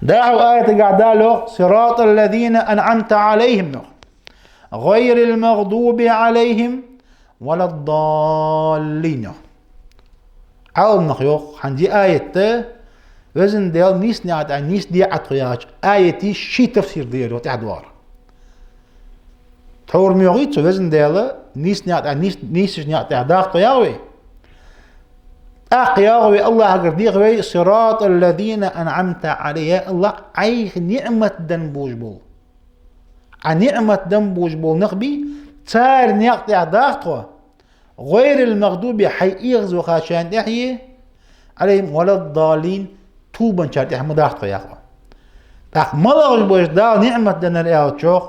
ДӀахо аятагахь Дала йоах: «صراط الذين أنعمت عليهم», йоах, «غير المغضوب عليهم ولا الضالين», йоах. Ӏаламнаха йоах, хӀанз ер аят, везан Даьла, нийса наькъа тӀа нийсде Ӏа тхо яхача аята ший тафсир да ер, йоах, тӀехьадоагӀар. Тхьовра ма йоахий цо, везан Даьла, нийса наькъа тӀа нийс-, нийсача наькъа тӀа даха тхо, яхий вай. ТӀаккха яхар вай, АллахӀагара деха вай: «صراط الذين أنعمت عليهم», я АллахӀ, Ӏайха ниӀмат денна болаш бола. Ӏа ниӀмат денна болаш бола нах бий, цар наькъа тӀа даха тхо. «غير المغضوب», хьай эгӀазвахачарна тӀехьа, «عليهم ولا الضالين», тувлабенначарна тӀехьа ма даха тхо, яхар. ТӀаккха малагӀаш ба уж Дала ниӀмат деннар аьлча, йоах,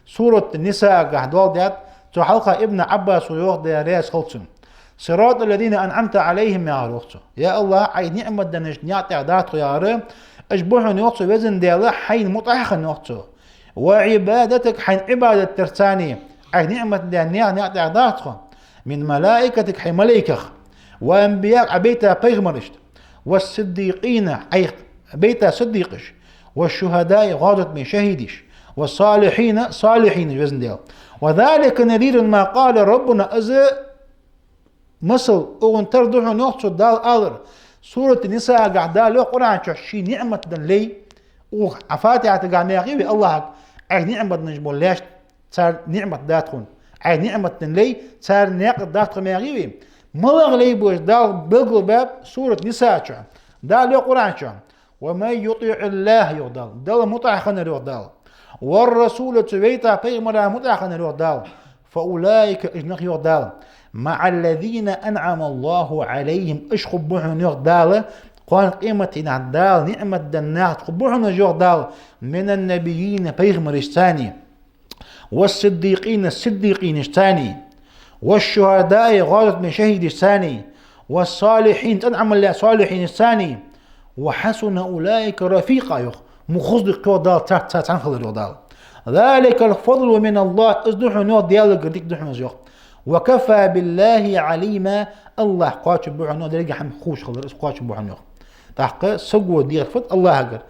Сурат Нисагахь доаладаьд, цул хьалха Ибн Ӏаббаса йоах, Дала раьза хилва цунна: «صراط الذين أنعمت عليهم», яхар, йоах цо. Я АллахӀ, Ӏайха ниӀмат деннача наькъа тӀа даха тхо, яхар, уж ба хьона, йоах цо, везан Даьла, хьайна мутӀахьа хинна, йоах цо. «وعبادتك», хьайна Ӏибадат дарца, Ӏайха ниӀмат деннача наькъа тӀа даха тхо. «من ملائكتك», хьай малайкех. «وأنبيائك», Ӏа бейта пайхамарашта. «والصديقين», Ӏайха бейта сиддикъаш. «والشهداء», гӀазот бе шахӀидаш. «والصالحين», салихӀинаш, везан Даьла. «وذلك نذير ما قال ربنا», из масал, укхун тара да хьона, йоах цо, Дала алар. Сурат Нисагахь Дала йоах Къуръан чу ший ниӀмат денна лай, укх Ӏа Фатихьатагахь мегаргья вай АллахӀага, Ӏайха ниӀмат денна бола лаьшта, цар ниӀмат да тхона. Ӏайха ниӀмат денна лай, цар наькъа тӀа даха тхо мегаргья вай. МалагӀа лай ба уж, Дала белгалбаьб Сурат Ниса чу. Дала йоах Къуръан чу: «ومن يطع الله», йоах Дала, Далла мутӀахьа хиннар, йоах Дала, «والرسول», цу вайта пайхамара мутӀахьа хиннар, йоах Дала, «فأولئك», уж нах, йоах Дала, «مع الذين أنعم الله عليهم», уж хургба хьона, йоах Дала, кхоана къематдийнахьа Дала ниӀмат денна нахаца хургба хьона уж, йоах Дала, «من النبيين», пайхамарашца, «والصديقين», сиддикъинашца, «والشهداء», гӀазот бе шахӀидашца, «والصالحين», цӀена Ӏамал йолча салихӀинашца, «وحسن أولئك رفيقا», йоах. Ма хоза да-кх, йоах Дала, царца цхьана хилар, йоах Дала. «ذلك الفضل من الله», из да хьона, йоах, Даьлагара дика да хьона из, йоах. «وكفى بالله عليما», АллахӀ кхоачам ба хьона, йоах, деррига хӀама ховш хилар, из кхоачам ба хьона, йоах. ТӀаккха саго дехар фуд АллахӀагара: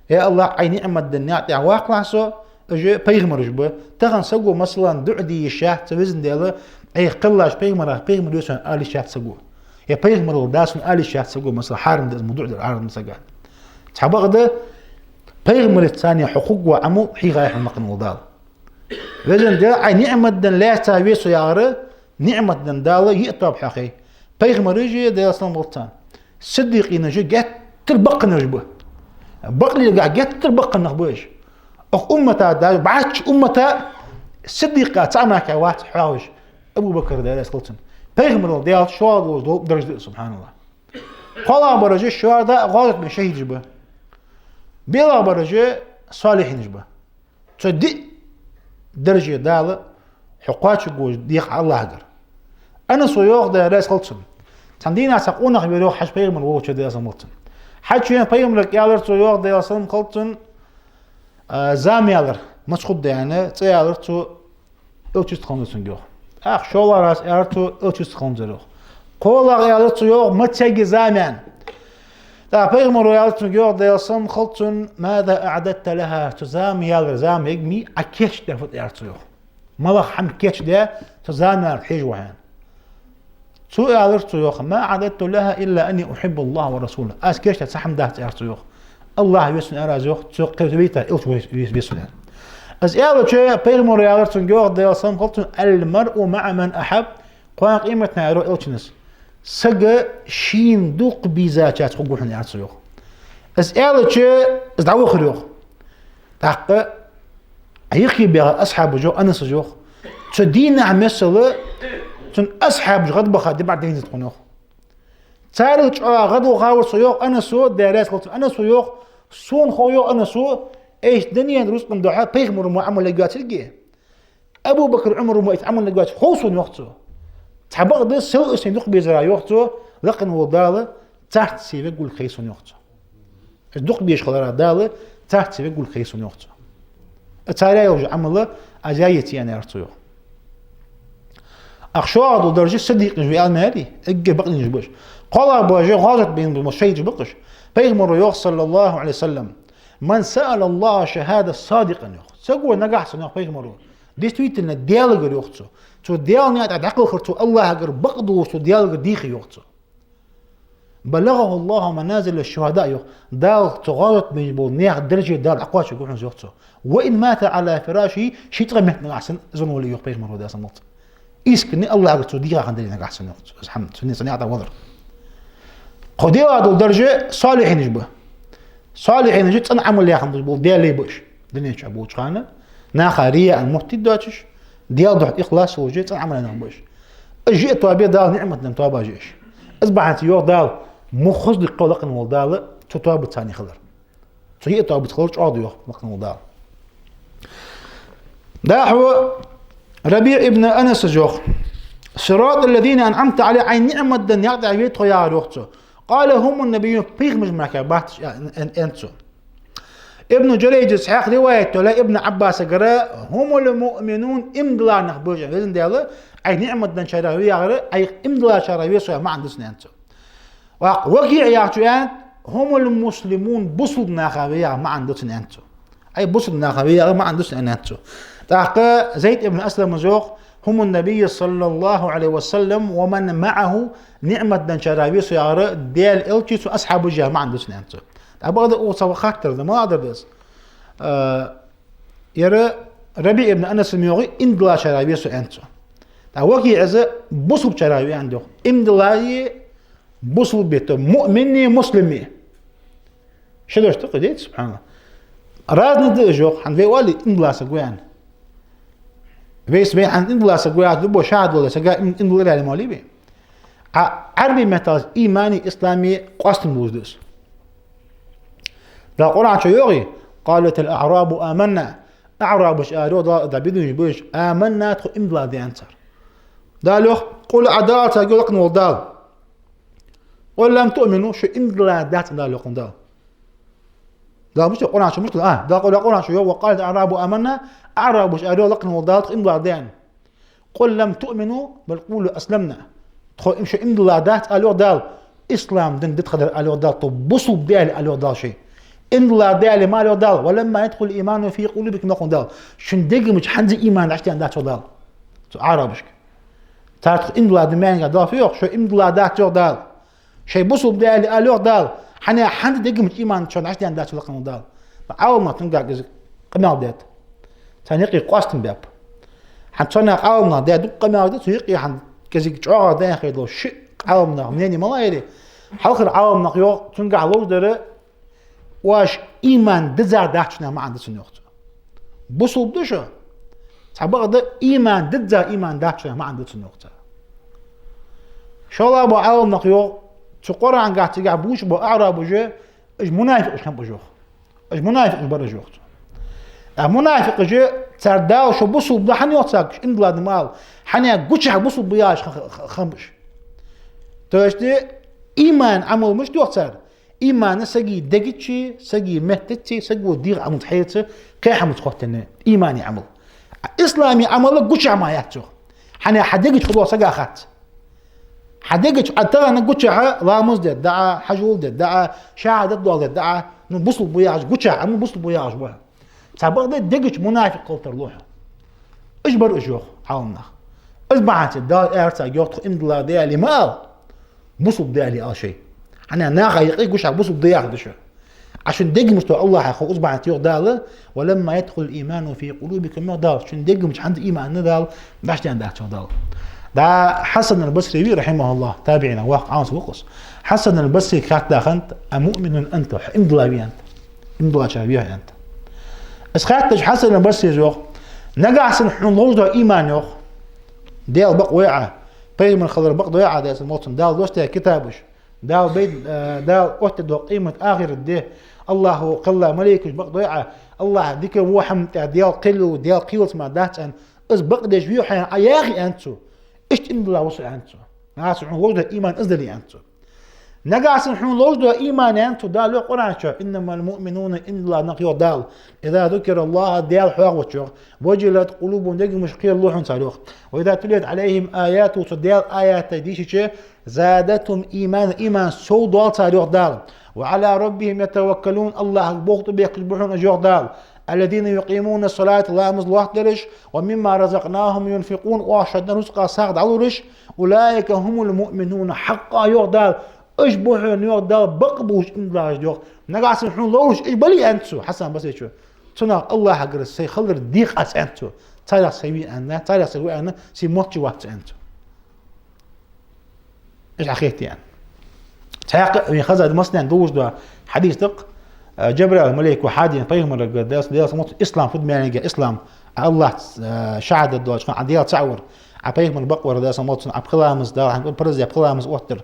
«Я АллахӀ, Ӏай ниӀмат даь наькъа тӀа ваккхалахь со, уж пайхамараш ба». Тахан саго, масала, дуӀа де йиш яц, цу Везан Даьла, Ӏайха кхеллача пайхамарах пайхамар ва сона ала йиш яц саго. Е пайхамарал да сона ала йиш яц саго, масала, хьарам да из ма дуӀа дар, хьарам да сага. Цхьабакъда, пайхамарашца цхьана хьо хургвола Ӏамал хьийхай хьона лакхвенна вола Дала. Везан Даьла, Ӏай ниӀмат даь лаьца ве со яхар, ниӀмат даь Дала йиъ тоба хьоахай. Пайхамараш а, Даьла салам хилда царна, сиддикъинаш а геттара бакъхий нах ба. Бакълилгахь геттара бакъхий нах ба уж. Укх уммата да, бӀаьчча уммата сиддикъий цхьа мара вац хьоахавеш. Абу Бакр, Даьла раьза хилва цунна. Пайхамарал даьлча шоллагӀа долаш дола дарж да, субхьаналлахӀ. КхоалагӀбараш а шоарда гӀазот бе шахӀидаш ба. БиълагӀбараш а солихьинаш ба. Цу диъ дарже Дала хьо кхоачаргволаш дех АллахӀагара. Анаса йоах, Даьла раьза хилва цунна. Цхьан дийнахьа цхьа къонах вера, йоах, Хьажа, пайхамар волча, Даьла салам хилда цунна. Хьажа, вена пайхамарга аьлар цо, йоах, Даьла салам хилда цунна, а, зама ялар, маца хургда аьнна, цӀи аьлар цо, элча йист хиннав цунга, йоах. ТӀаккха шоллагӀа раз аьлар цо, элча йист хиннав цунга, йоах. КхоалагӀа аьлар цо, йоах, маца ергья зама аьнна. ТӀаккха пайхамара аьлар цунга, йоах, Даьла салам хилда цунна: «ماذا أعددت لها؟» Цу зама ялар, зама ергма Ӏа кийчдаь фуд, аьлар цо, йоах. МалагӀа хӀама кийчдаь, цу зама ялар хьежа ва хьо, аьнна. Цо аьлар цо, йоах: «ما أعددت لها إلا أني أحب الله ورسوله». Аз кийчдаь цхьа хӀама дац, аьлар цо, йоах. АллахӀ ве сона, аьлар аз, йоах, цо кхы вайта элча ве, ве, ве сона, аьнна. Из аьлча, пайхамара аьлар цунга, йоах, Даьла салам хилда цунна: «المرء مع من أحب». Кхоана къематдийнахьа аьлар элчано: «Саг шийна дукха безачарца хургва хьона», аьлар цо, йоах. Из аьлча, из дӀавахар, йоах. ТӀаккха юххе баьгӀа асхьабаша, йоах, Анаса йоах, цу дийнахьа миссел цун асхьабаш гӀадбаха ди бӀаргадайнзар тхона, йоах. Царел чӀоагӀа гӀадвахавар со, йоах Анаса, Даьла раьза хилва цунна. Анаса йоах: «Сона хов, йоах Анаса, иштта дунен рузкъан духьа пайхамара мо Ӏамал ергйоацилга, Абу Бакр, Ӏумара мо иштта Ӏамал ергйоацилга хов сона», йоах цо. Цхьабакъда, сел а сайна дукха безара, йоах цо, лакхвенна вола Дала царца сий вергволга хай сона, йоах цо. Аз дукха безаш хиларах Дала царца сий вергволга хай сона, йоах цо. Цар яь йола Ӏамал аз яь яций, аьнна, аьлар цо, йоах. ТӀаккха шоллагӀа дола дарж сиддикъинаш ба аьнна ма аьлий, эггара бакълийнаш ба уж. КхоалагӀбараш гӀазот бе баьнна бола шахӀидаш ба-кх уж. Пайхамара йоах, صلى الله عليه وسلم: «من سأل الله شهادة صادقا», йоах. Саго нагахьа санна, йоах пайхамара, действительно Даьлагара, йоах цо, цу Даьла наькъа тӀа дӀакхалхар цо АллахӀагара бакъдолаш, цу Даьлагара дийхе, йоах цо, «بلغه الله منازل الشهداء», йоах. Дала цу гӀазот бе баьнна болча наьха даржаш Дала дӀакхоачаргва хьона из, йоах цо. «وإن مات على فراشه», ший цӀагӀа меттиг нагахьа санна из венна вале, йоах пайхамара, Даьла салам хилда цунна. Искренне АллахӀагара цо дийха хинна дале нагахьа санна, йоах цо, из хӀама, цу наькъа тӀа валар. КхоалагӀа дола дарж солихьинаш ба. Солихьинаш цӀена Ӏамал яь хинна бола Даьла лай ба уж. Дунен чу болча хана наха рияъан, мухӀтий доацаш, Даьла духьа ихлас йолаш, цӀена Ӏамал яь нах ба уж. Из йиъ тоба я Дала ниӀмат даь тоабаш я уж. Из бахьанца йоах Дала, ма хоза да-кх, йоах, лакхвенна вола Дала цу тоабаца цхьана хилар. Цу йиъ тоабаца хилар чӀоагӀа да, йоах, лакхвенна вола Дала. ДӀахо РабиӀ ибн Анаса йоах: «صراط الذين أنعمت عليهم», Ӏай ниӀмат даь наькъа тӀа ве тхо, яхар, йоах цо. «قال: هم النبيون», пайхамараш мара бац уж, аьнна, аьнна, аьнна цо. Ибн Джурайджас хьех риваят йолаш, Ибн Ӏаббасагара: «هم المؤمنون», иман дилла нах ба уж, Везан Даьла, Ӏайха ниӀмат даьчарех ве яхар, Ӏайха иман диллачарех ве со яха маӀан да цун, аьннад цо. ТӀаккха ВакиӀ яхачо аьннад: «هم المسلمون», бусалба нахах ве яха маӀан да цун, аьннад цо. Ӏай бусалба нахах ве яха маӀан да цун, аьннад цо. ТӀаккха Зайд ибн Аслама йоах: «هم النبي صلى الله عليه وسلم ومن معه», ниӀмат даьчарех ве со яхар, Даьла элчеи цун асхьабаши яха маӀан да цун, аьннад цо. ТӀаккха бакъда укхаза цхьа хаттар да, малагӀа дар да из? А, ер РабиӀ ибн Анаса ма йоахий, иман диллачарех ве со, аьннад цо. ТӀаккха ВакиӀас бусалбачарех ве, аьннад, йоах. Иман диллари бусалба, то муъмини муслими. Ши дош да-кх, дий, субхьаналлахӀ. Разный да уж, йоах, хӀана вай оалий иман дилла саг ва аьнна. Вайца вайна хӀана иман дилла саг ва аьнна, любой шахӀадат дилла сага иман, иман диллар аьнна ма оалий вай. А Ӏарбий меттала имани ислами къоастам болаш да из. Дала Къуръан чу йоахий: «قالت الأعراب آمنا». АӀрабаш аьлар, йоах Дала, да бедуинаш ба уж: «آمنا», тхо иман дилла да, аьннад цар. Дала йоах: «قل», Ӏа ала царга, йоах лакхвенна вола Дала. «قل لم تؤمنوا», шо иман дилла дац, аьннад Дала, йоах лакхвенна вола Дала. Дала мишта, Къуръан чу мишта, а, Дала Къуръан чу йоах: «وقالت الأعراب آمنا», аӀрабаша аьлар, йоах, лакхавола Дала, тхо иман дилла да аьнна. «قل لم تؤمنوا بل قولوا أسلمنا». Тхо, им шо иман дилла дац, аьлар, йоах Дала. Ислам дин дита хилар, аьлар, йоах Дала, тхо бусалба да аьле, аьлар, йоах Дала, шоай. Иман дилла да аьле ма аьлар, йоах Дала. «ولما يدخل الإيمان في قلوبكم», йоах Дала. Шун дегаш чу хӀанз а иман дӀачуденна дац, йоах Дала, цу аӀрабашка. Цар тхо иман дилла да аьнна, Дала фу йоах, шо иман дилла дац, йоах Дала. Шоай бусалба да аьле, аьлар, йоах Дала. ХӀана, хӀанз а дегаш чу иман шоана дӀачуденна дац, йоах Дала. Ӏаламнаха цунга кӀезига къамаьл даьд. Царна юкъе къоастам баьб. ХӀанз цу наха, Ӏаламнаха, даь дукха къамаьл да, цу юкъе хӀанз кӀезига чӀоагӀа дӀаяхийта ловш ши Ӏаламнаха мнени ма лайри. Хьалхара Ӏаламнаха йоах, цунга ловш дар, оаш иман дизза дац шоана маӀан да цун, йоах цо. Бусалба да шо. Цхьабакъда иман дизза иман дац шоана маӀан да цун, йоах цо. ШоллагӀа бола Ӏаламнах йоах, цу Къуръангахьа цигахьа бувцаш бола аӀрабаш, уж мунафикъаш хиннаб уж, йоах. Уж мунафикъаш бар уж, йоах цо. А мунафикъаш, цар Дала шо бусалба да хӀана йоах царга, иман дилла да ма аьле, хӀана, гучахьа бусалба ба яхаш ха-, ха-, хиннаб уж. То есть иман Ӏамал мишта йоах цар? Иман сага дега чу, сага метта чу, саго дегӀа Ӏамал хьеца, кхы хӀамаца хоттаденна, иман Ӏамал. А ислам Ӏамал гучахьа ма яц, йоах. ХӀана, хьа дега чу хӀама дола сага хац. Хьа дега чу, а, тахан гучахьа ламаз дергда Ӏа, хьажол дергда Ӏа, шахӀадат доаладергда Ӏа, ну, бусалба ва яхаш гучахьа, амма бусалба ва яхаш ва хьо. Цхьабакъда дега чу мунафикъ хила тарлу хьо. Уж бар уж, йоах Ӏаламнах. Из бахьан долаш Дала аьлар царга, йоах, тхо иман дилла да аьле ма аьле, бусалба да аьле ала шоай. ХӀана, наха юкъе гучахьа бусалба да яхаш да шо. А шун дегаш чу АллахӀа хов, из бахьан долаш йоах Дала: «ولما يدخل الإيمان في قلوبكم», йоах Дала, шун дегаш чу хӀанз а иман Дала дӀачуденна дац, йоах Дала. Да, Хьасан аль-Басри вий, рахьимахӀуллахӀ, табиӀинех воккха Ӏаламсаг ва-кх из. Хьасан аль-Басрийга хаьттад хиннад: «أمؤمن أنت؟» Хьо иман дилла вий, аьннад. Иман диллачарех вий хьо, аьннад. Из хаьттача Хьасан аль-Басрийс йоах: «Нагахьа санна хьона ловш дола иман, йоах, Даьла бакъ вой Ӏа, пайхамар хилар бакъ дой Ӏа, Даьла салам хилда цунна, Дала доссадаь китабаш, Дала бай-, э, Дала оттадаь дола къемат, ахират ди, АллахӀа кхелла малейкаш бакъ дой Ӏа, АллахӀ дика во хӀаман тӀа Даьла кхел, Даьла кхелаца мара дац аьнна, из бакъдеш вий хьо, Ӏа яхий?» аьннад цо. «Иштта иман дилла ва со», аьннад цо. «Нагахьа санна хьона ловш дола иман из дале», аьннад цо. «Нагахьа санна хьона ловш дола иман, аьннад цо, Дала йоах Къуръан чу: إنما المؤمنون», иман дилла нах, йоах Дала, «إذا ذكر الله», Даьла хьоахавича, йоах, «وجلت قلوبهم», дегаш кхералу хьона цар, йоах. «وإذا تليت عليهم آياته», цу Даьла аяташ дийшача, «زادتهم إيمانا», иман совдоал цар, йоах Дала. «وعلى ربهم يتوكلون», АллахӀага болх тӀабехкаш ба хьона уж, йоах Дала. «الذين يقيمون الصلاة», ламаз лоаттадераш, «ومما رزقناهم ينفقون», оаха шоашта денна рузкъах сагӀа дӀалураш, «أولئك هم المؤمنون حقا», йоах Дала. Уж ба хьона, йоах Дала, бакъ болаш иман диллараш, йоах. Нагахьа санна хьона ловш уж бале, аьннад цо, Хьасан Басрийс. Цу наха АллахӀагара сай хилар дийкъац, аьннад цо. Царех сай вий аьнна, царех сай ва аьнна, сай мотташ вац, аьннад цо. Иштта хетий аьнна. Цхьаькха вайна хезад массанена долаш да хьадис да-кх, э, Джабраил малейко хьадена пайхамарга, Даьла, Даьла салам хилда цунна, ислам фуд маьннагӀа, ислам, АллахӀ, э, шахӀадат долча хана, Даьла цаӀ вар, Ӏа пайхамар бакъ вар, Даьла салам хилда цунна, Ӏа пхи ламаз, Дала хьанга параз даь пхи ламаз оттадар,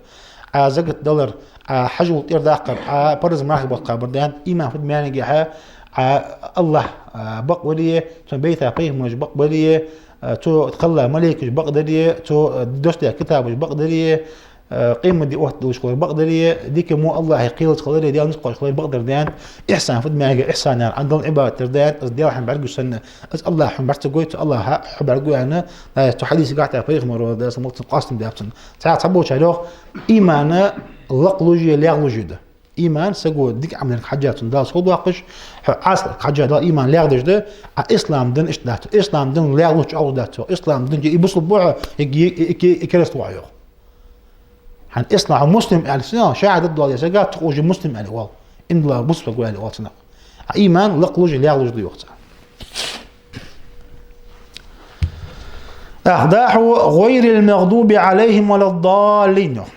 Ӏа закат далар, Ӏа хьажол тӀера даккхар, Ӏа параз мархий бутт кхабар, да аьнна, иман фуд маьннагӀа, Ӏа АллахӀ, э, бакъ вале, цун байташ, пайхамараш бакъ бале, э, цо кхелла малейкаш бакъ дале, цо, э, доссадаь китабаш бакъ дале, э, къематди оттадеш хилар бакъ дале, дика во АллахӀа кхелаца хиларе, Даьла низ кхоачаш хиларе бакъ дар, да аьнна, ихсан фуд маьннагӀа, ихсан яхар Ӏа Далла Ӏибадат дар, да аьнна, из Даьла хьона бӀаргагуш санна, из АллахӀ хьона бӀаргагуш ца гой, цу АллахӀа хьо бӀаргагуш, аьнна, э, цу хьадисагахьа пайхамара, Даьла салам хилда цунна, къоастам баьб цунна. Цхьа, цхьаболчар йоах, иман лакхлуш а, лекхлуш а да. Иман саго дика Ӏамалга хьежжа цунна Дала совдоаккхаш, хьо Ӏасалга хьежжа Дала иман лекхадеш да, а ислам дин иштта дац. Ислам дин лекхлуш, чӀоагӀлуш дац. Ислам дин чу е бусалба ва хьо, е, е, е, е кераста ва хьо, йоах. ХӀанз ислам, хьо муслим аьле, сенах, шахӀадат доаладаь сага, тхо уже муслим аьле оал. Иман дилла бусалба саг ва аьле оал цунах. А иман лакхлуш а, лекхлуш а да, йоах цо. ТӀаккха дӀахо: «غير المغضوب عليهم ولا الضالين», йоах.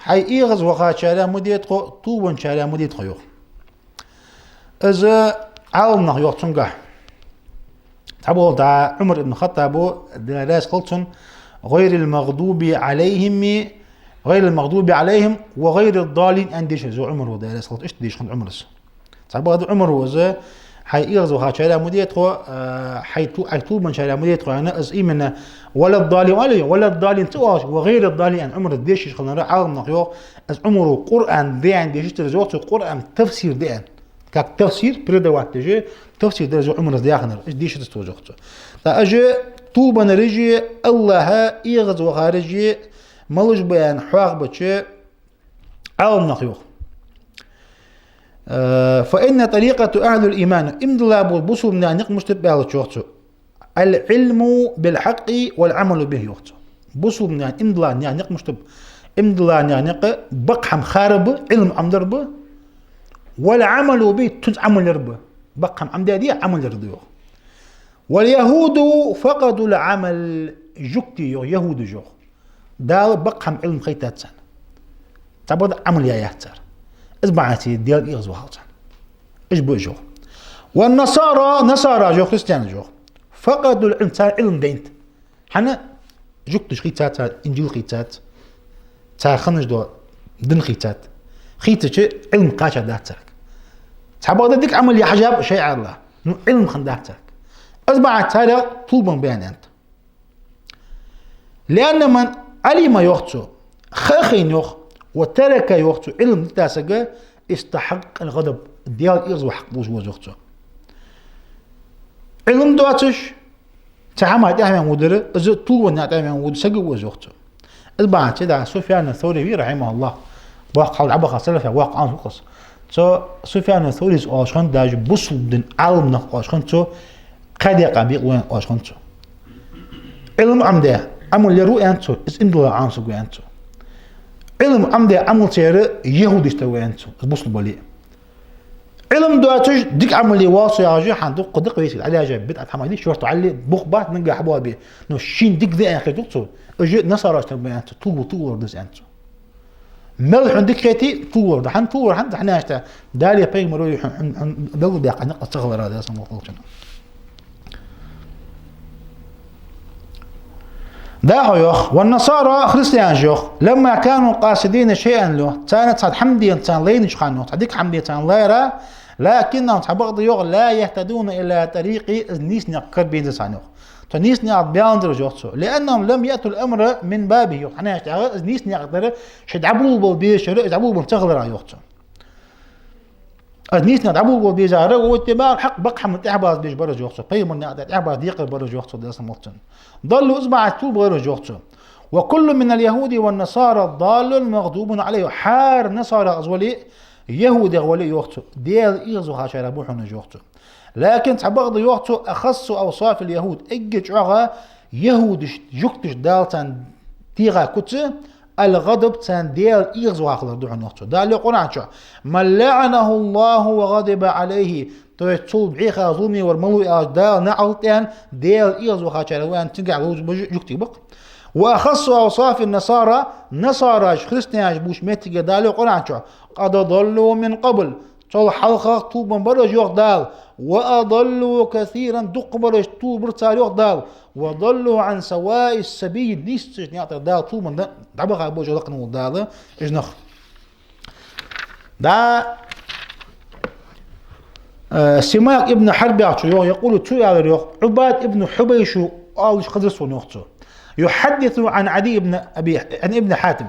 Хьай эгӀазвахачарех ма де тхо, тувлабенначарех ма де тхо, йоах. Из Ӏаламнаха йоах цунгахьа. Цхьабола да Ӏумар ибн ХаттӀаба, Даьла раьза хилва цунна, «غير المغضوب عليهم», «غير المغضوب عليهم وغير الضالين» аьнна дийшад из Ӏумара, Даьла раьза хилва цунна, иштта дийшад хиннад Ӏумара из. Цхьабакъда Ӏумара из, хьай эгӀазвахачарех ма де тхо, э, хьай ту-, хьай тувлабенначарех ма де тхо, аьнна, из именно «ولا الضالين» аьле, «ولا الضالين» ца оалаш, «وغير الضالين» аьнна Ӏумара дешаш хиннад, Ӏаламнаха йоах, из Ӏумара Къуръан да аьнна дешаш дар из, йоах цо, Къуръан тафсир да аьнна. Как тафсир преподавать деш, тафсир деш Ӏумара из даь хиннар, из дешац цо, йоах цо. ТӀаккха уж тувлабеннараш а, АллахӀа эгӀазвахараш а малаш ба аьнна хьоахабича, Ӏаламнаха йоах. Э, فإن طريقة أهل الإيمان, иман дола бола бусалба наьха никъ мишта ба аьлча, йоах цо. العلم بالحق والعمل به, йоах цо. Бусалба наьха, иман дола наьха никъ мишта ба. Иман дола наьха никъ бакъ хӀама хар ба, Ӏилма Ӏомадар ба. والعمل به, цунца Ӏамал яр ба. Бакъ хӀама Ӏомадаьдий, Ӏамал яр да, йоах. واليهود فقدوا العمل, жугтий, йоах, яхӀудаш, йоах. Дала бакъ хӀама, Ӏилма хайтац царна. Цхьабакъда Ӏамал яь яц цар. Из бахьанца Даьла эгӀазвахалва царна. Уж ба уж, йоах. والنصارى, насараш, йоах, христианаш, йоах. فقدوا العلم, царна Ӏилма дайнад. ХӀана? Жугташ хийцад царна, Инжил хийцад, цар хинна дола дин хийцад. Хийцача Ӏилма кхаьчадац царга. Цхьабакъда дика Ӏамал яь хьежаб шоай, Ӏаьдала, ну Ӏилма хиннадац царга. Из бахьанца царех тувлабенна ба аьннад. لأن من علم, йоах цо, ха а хайна, йоах, وترك, йоах цо, Ӏилма дита саг, استحق الغضب, Даьла эгӀазвахар хьакъ долаш ва из, йоах цо. Ӏилма доацаш, цхьа хӀаман тӀехьа ваьнна водар, из тувлабенна наьха тӀехьа ваьнна вола саг ва из, йоах цо. Из бахьанца да Суфьян ас-Саври, رحمه الله, воккха хьалха дӀабаха салафех воккха Ӏаламсаг ва из. Цо Суфьян ас-Саврис оалаш хиннад, даже бусалба дина Ӏаламнах оалаш хиннад цо, кхаь даькъа бекъа ва аьнна оалаш хиннад цо. Ӏилма Ӏомадаь, Ӏамал яр ва аьннад цо, из иман дола Ӏаламсаг ва аьннад цо. Ӏилма Ӏомадаь, Ӏамал ца яьр яхӀудашта ва аьннад цо, из бусалба бале а. Ӏилма доацаш дика Ӏамал е воал со яхаш, хӀанз дукха да-кх вайцига дӀадаьжа бидӀат хӀамаш, шортта вале, бух бац, наггахьа боабе. Но шийна дика да аьнна хетар дукха цо, уж насарашта ва аьннад цо, тувлавалар да из аьннад цо. Мел хьона дика хете, тувлавалар да. ХӀана тувлавалар? ХӀана, хӀана аьлча, Даьлеи пайхамареи хьона, хьона, хьона белгалдаьккха никъ ца хиларах, Даьла салам хилда царна. ДӀахо йоах, والنصارى, христианаш йоах, لما كانوا قاصدين شيئا, йоах, царна цхьа хӀама де царна лайнача хана, йоах, цхьа дика хӀама де царна лайра, لكنهم, цхьабакъда йоах, لا يهتدون إلى طريقه, из нийса никъ кара безац царна, йоах. Цу нийса никъа тӀа баьннадар уж, йоах цо. لأنهم لم يأتوا الأمر من بابه, йоах, хӀана аьлча тӀехьа из нийса никъ тӀара шоаш дӀаболабала безаш яр, уж дӀаболабенна ца хиларах, йоах цо. Из нийса никъа тӀа дӀаболабала безар, واتباع الحق, бакъ хӀаман тӀехьабаза безаш бар уж, йоах цо. Пайхамара наькъа тӀа тӀехьабаза декхар бар уж, йоах цо, Даьла салам хилда царна. ضلوا, из бахьанца тувлабелар уж, йоах цо. وكل من اليهود والنصارى ضال مغضوب عليه. ХӀара насарах из вале а, яхӀудех вале а, йоах цо, Даьла эгӀазвахачарех ба хьона уж, йоах цо. لكن цхьабакъда, йоах цо, أخص أوصاف اليهود, эггара чӀоагӀа яхӀудашта, жугташта Дала царна теха куц, الغضب, царна Даьла эгӀазвахар да хьона, йоах цо. Дала йоах Къуръан чу: من لعنه الله وغضب عليه. То есть цул бӀеха зуламе вар малув аьлча, Дала наӀалт аьнна, Даьла эгӀазвахачарех ва аьнна, цигахьа ловзаш ба жугтий, бакъ. وأخص أوصاف النصارى, насараш, христианаш бувцача моттиге Дала йоах Къуръан чу: قد ضلوا من قبل. Цул хьалха тувлабенна бар уж, йоах Дала. وأضلوا كثيرا, дукха бараш тувлабир цар, йоах Дала. وضلوا عن سواء السبيل, нийсача наькъа тӀара Дала тувлабенна дӀабаха ба уж, лакхавола Дала уж нах. Да, э, Симак ибн Хьарб яхачо йоах, يقول, цо аьлар йоах, Ӏубад ибн Хьубайша оалаш хезар сона, йоах цо. يحدث عن عدي بن أبي، عن ابن حاتم.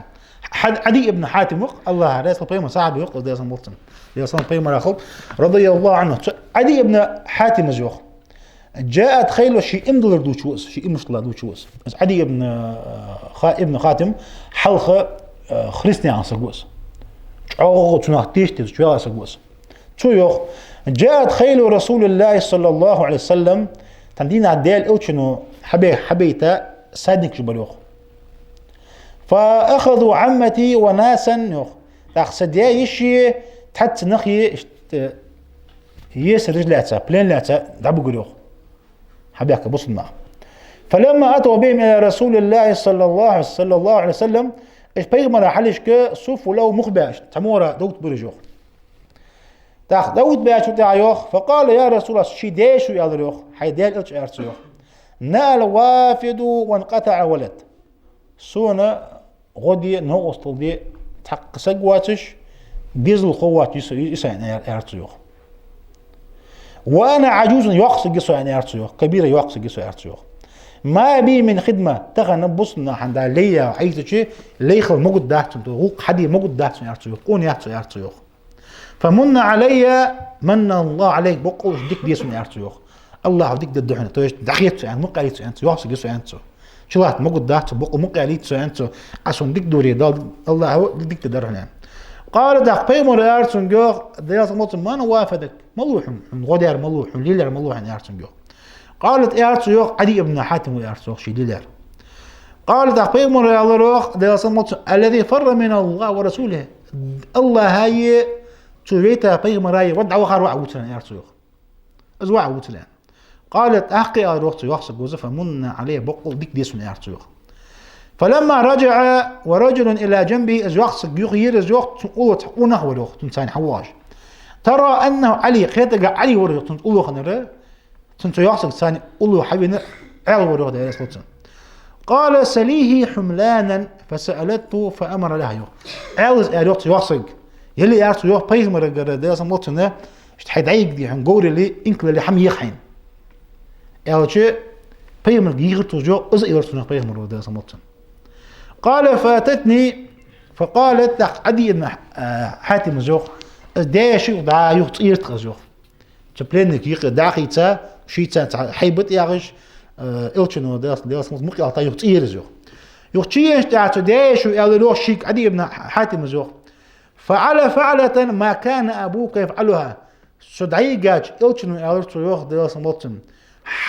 Хьад-, Ӏади ибн Хьатим ва-кх, АллахӀа раьза хилва, пайхамара сахьаба ва-кх из, Даьла салам хилда царна. Даьла салам пайхамарах хилда, رضي الله عنه. Цу Ӏади ибн Хьатимас йоах: جاءت خيل, ший иман дилар дувцаш ва из, ший иман дилар дувцаш ва из. Из Ӏади ибн, э, Ха-, ибн Хьатим хьалха, э, христиан саг ва из. ЧӀоагӀа цунах тешаш, тешаш чӀоагӀа саг ва из. Цо йоах: جاءت خيل رسول الله صلى الله عليه وسلم, тхан дийнахьа Даьла элчано хьабе-, хьабайта садникаш бар, йоах. فأخذوا عمتي وناسا, йоах. ТӀаккха са даь-йиший, цхьацца нахи, иштта, есараш лаьца, плен лаьца дӀабигар, йоах. Хьабаьхкаб бусалба нах. فلما أتوا بهم إلى رسول الله صلى الله، صلى الله عليه وسلم, уж пайхамара хьалхашка, صفوا له, мух баьш, цхьа мугӀара довтабир уж, йоах. ТӀаккха довтабаьчул тӀехьагӀа йоах, فقال: يا رسول الله, ший даь-йишийга аьлар йоах, хӀай Даьла элча, аьлар цо йоах. نأى الوافد وانقطع الولد. Сона гӀо де, новкъостал де, цхьаккха саг воацаш, дезалхо воацаш я со, я со, аьлар, аьлар цо йоах. وأنا عجوز, йоккха саг я со, аьлар цо йоах, كبيرة, йоккха саг я со, аьлар цо йоах. ما بي من خدمة, тахан бусалба нахана Дала лай яь хьаийцача, лай хила могаргдац сона, гӀулакх хьаде могаргдац сона, аьлар цо йоах, къона яц со, аьлар цо йоах. «فمن علي من الله عليك», боккъал дика де сона, аьлар цо, йоах. АллахӀа дика дергда хьона, то есть дӀахеца цо аьнна, мукъа аьлийта цо аьнна цо, йоах сага сона аьнна цо. Чулатта могут дац цо, боккъал мукъа аьлийта цо аьнна цо. Ӏа сона дика дора, Дала, АллахӀа дика дергдар хьона аьнна. قال, тӀаккха пайхамара аьлар цунга, йоах, Даьла салам хилда цунна: «من وافدك؟» Малув хьона, хьона гӀо даьр малув, хьона лелаяьр малув хьона, аьлар цунга, йоах. قال, аьлар цо, йоах, Ӏадий ибн Хьатим ва, аьлар цо, йоах, ший лелаяьр. قال, тӀаккха пайхамара аьлар, йоах, Даьла салам хилда цунна: «الذي فر من الله ورسوله». АллахӀаи цо вайта пайхамараи вар дӀавахар воӀ вувцар, аьлар цо, йоах. Из воӀ вувцар, аьнна. قال, тӀаккха аьлар, йоах, цо, йоах, сага вуза: «فمن علي», боккъал дика де сона, аьлар цо, йоах. فلما رجع ورجل إلى جنبه, из, йоах, саг юхаера, из, йоах, цун уллув цхьа къонах вар, йоах, цунца цхьана хьавоагӀаш. ترى أنه علي, кхетаргья Ӏали вар, йоах, цунца уллув хиннар. Цунца, йоах, сага цхьана уллув хьавена Ӏаьла вар, йоах, Даьла салам хилда цунна. قال: «سليه حملانا فسألته فأمر لها», йоах. Ӏаьлас аьлар, йоах, цо, йоах, сага. Яле, аьлар цо, йоах, пайхамарагара, Даьла салам хилда цунна, иштта хьай дӀайига дий хьона говрали, инкалали хӀама еха хьайна. Аьлча, пайхамарга йийхар цо из, йоах, из а аьлар цунах пайхамара, Даьла салам хилда цунна. قال: «فأتتني فقالت», тӀаккха Ӏадий ибн, а, Хьатима из, йоах, из даь-йиша юха дӀа, юха цӀера тха из, йоах. Цу пленника юкъе дӀахийца, шийца цхьа хьайба тӀа яхаш, э, Элчано, Даьла, Даьла салам хилда цунна, мукъа ялийта юха цӀера из, йоах. Юха чуенначул тӀехьагӀа цу даь-йишас аьлар, йоах, шийга, Ӏадий ибн Хьатима из, йоах: «فعل فعلة ما كان أبوك يفعلها». Со дӀайигача, Элчано, аьлар цо, йоах, Даьла салам хилда цунна,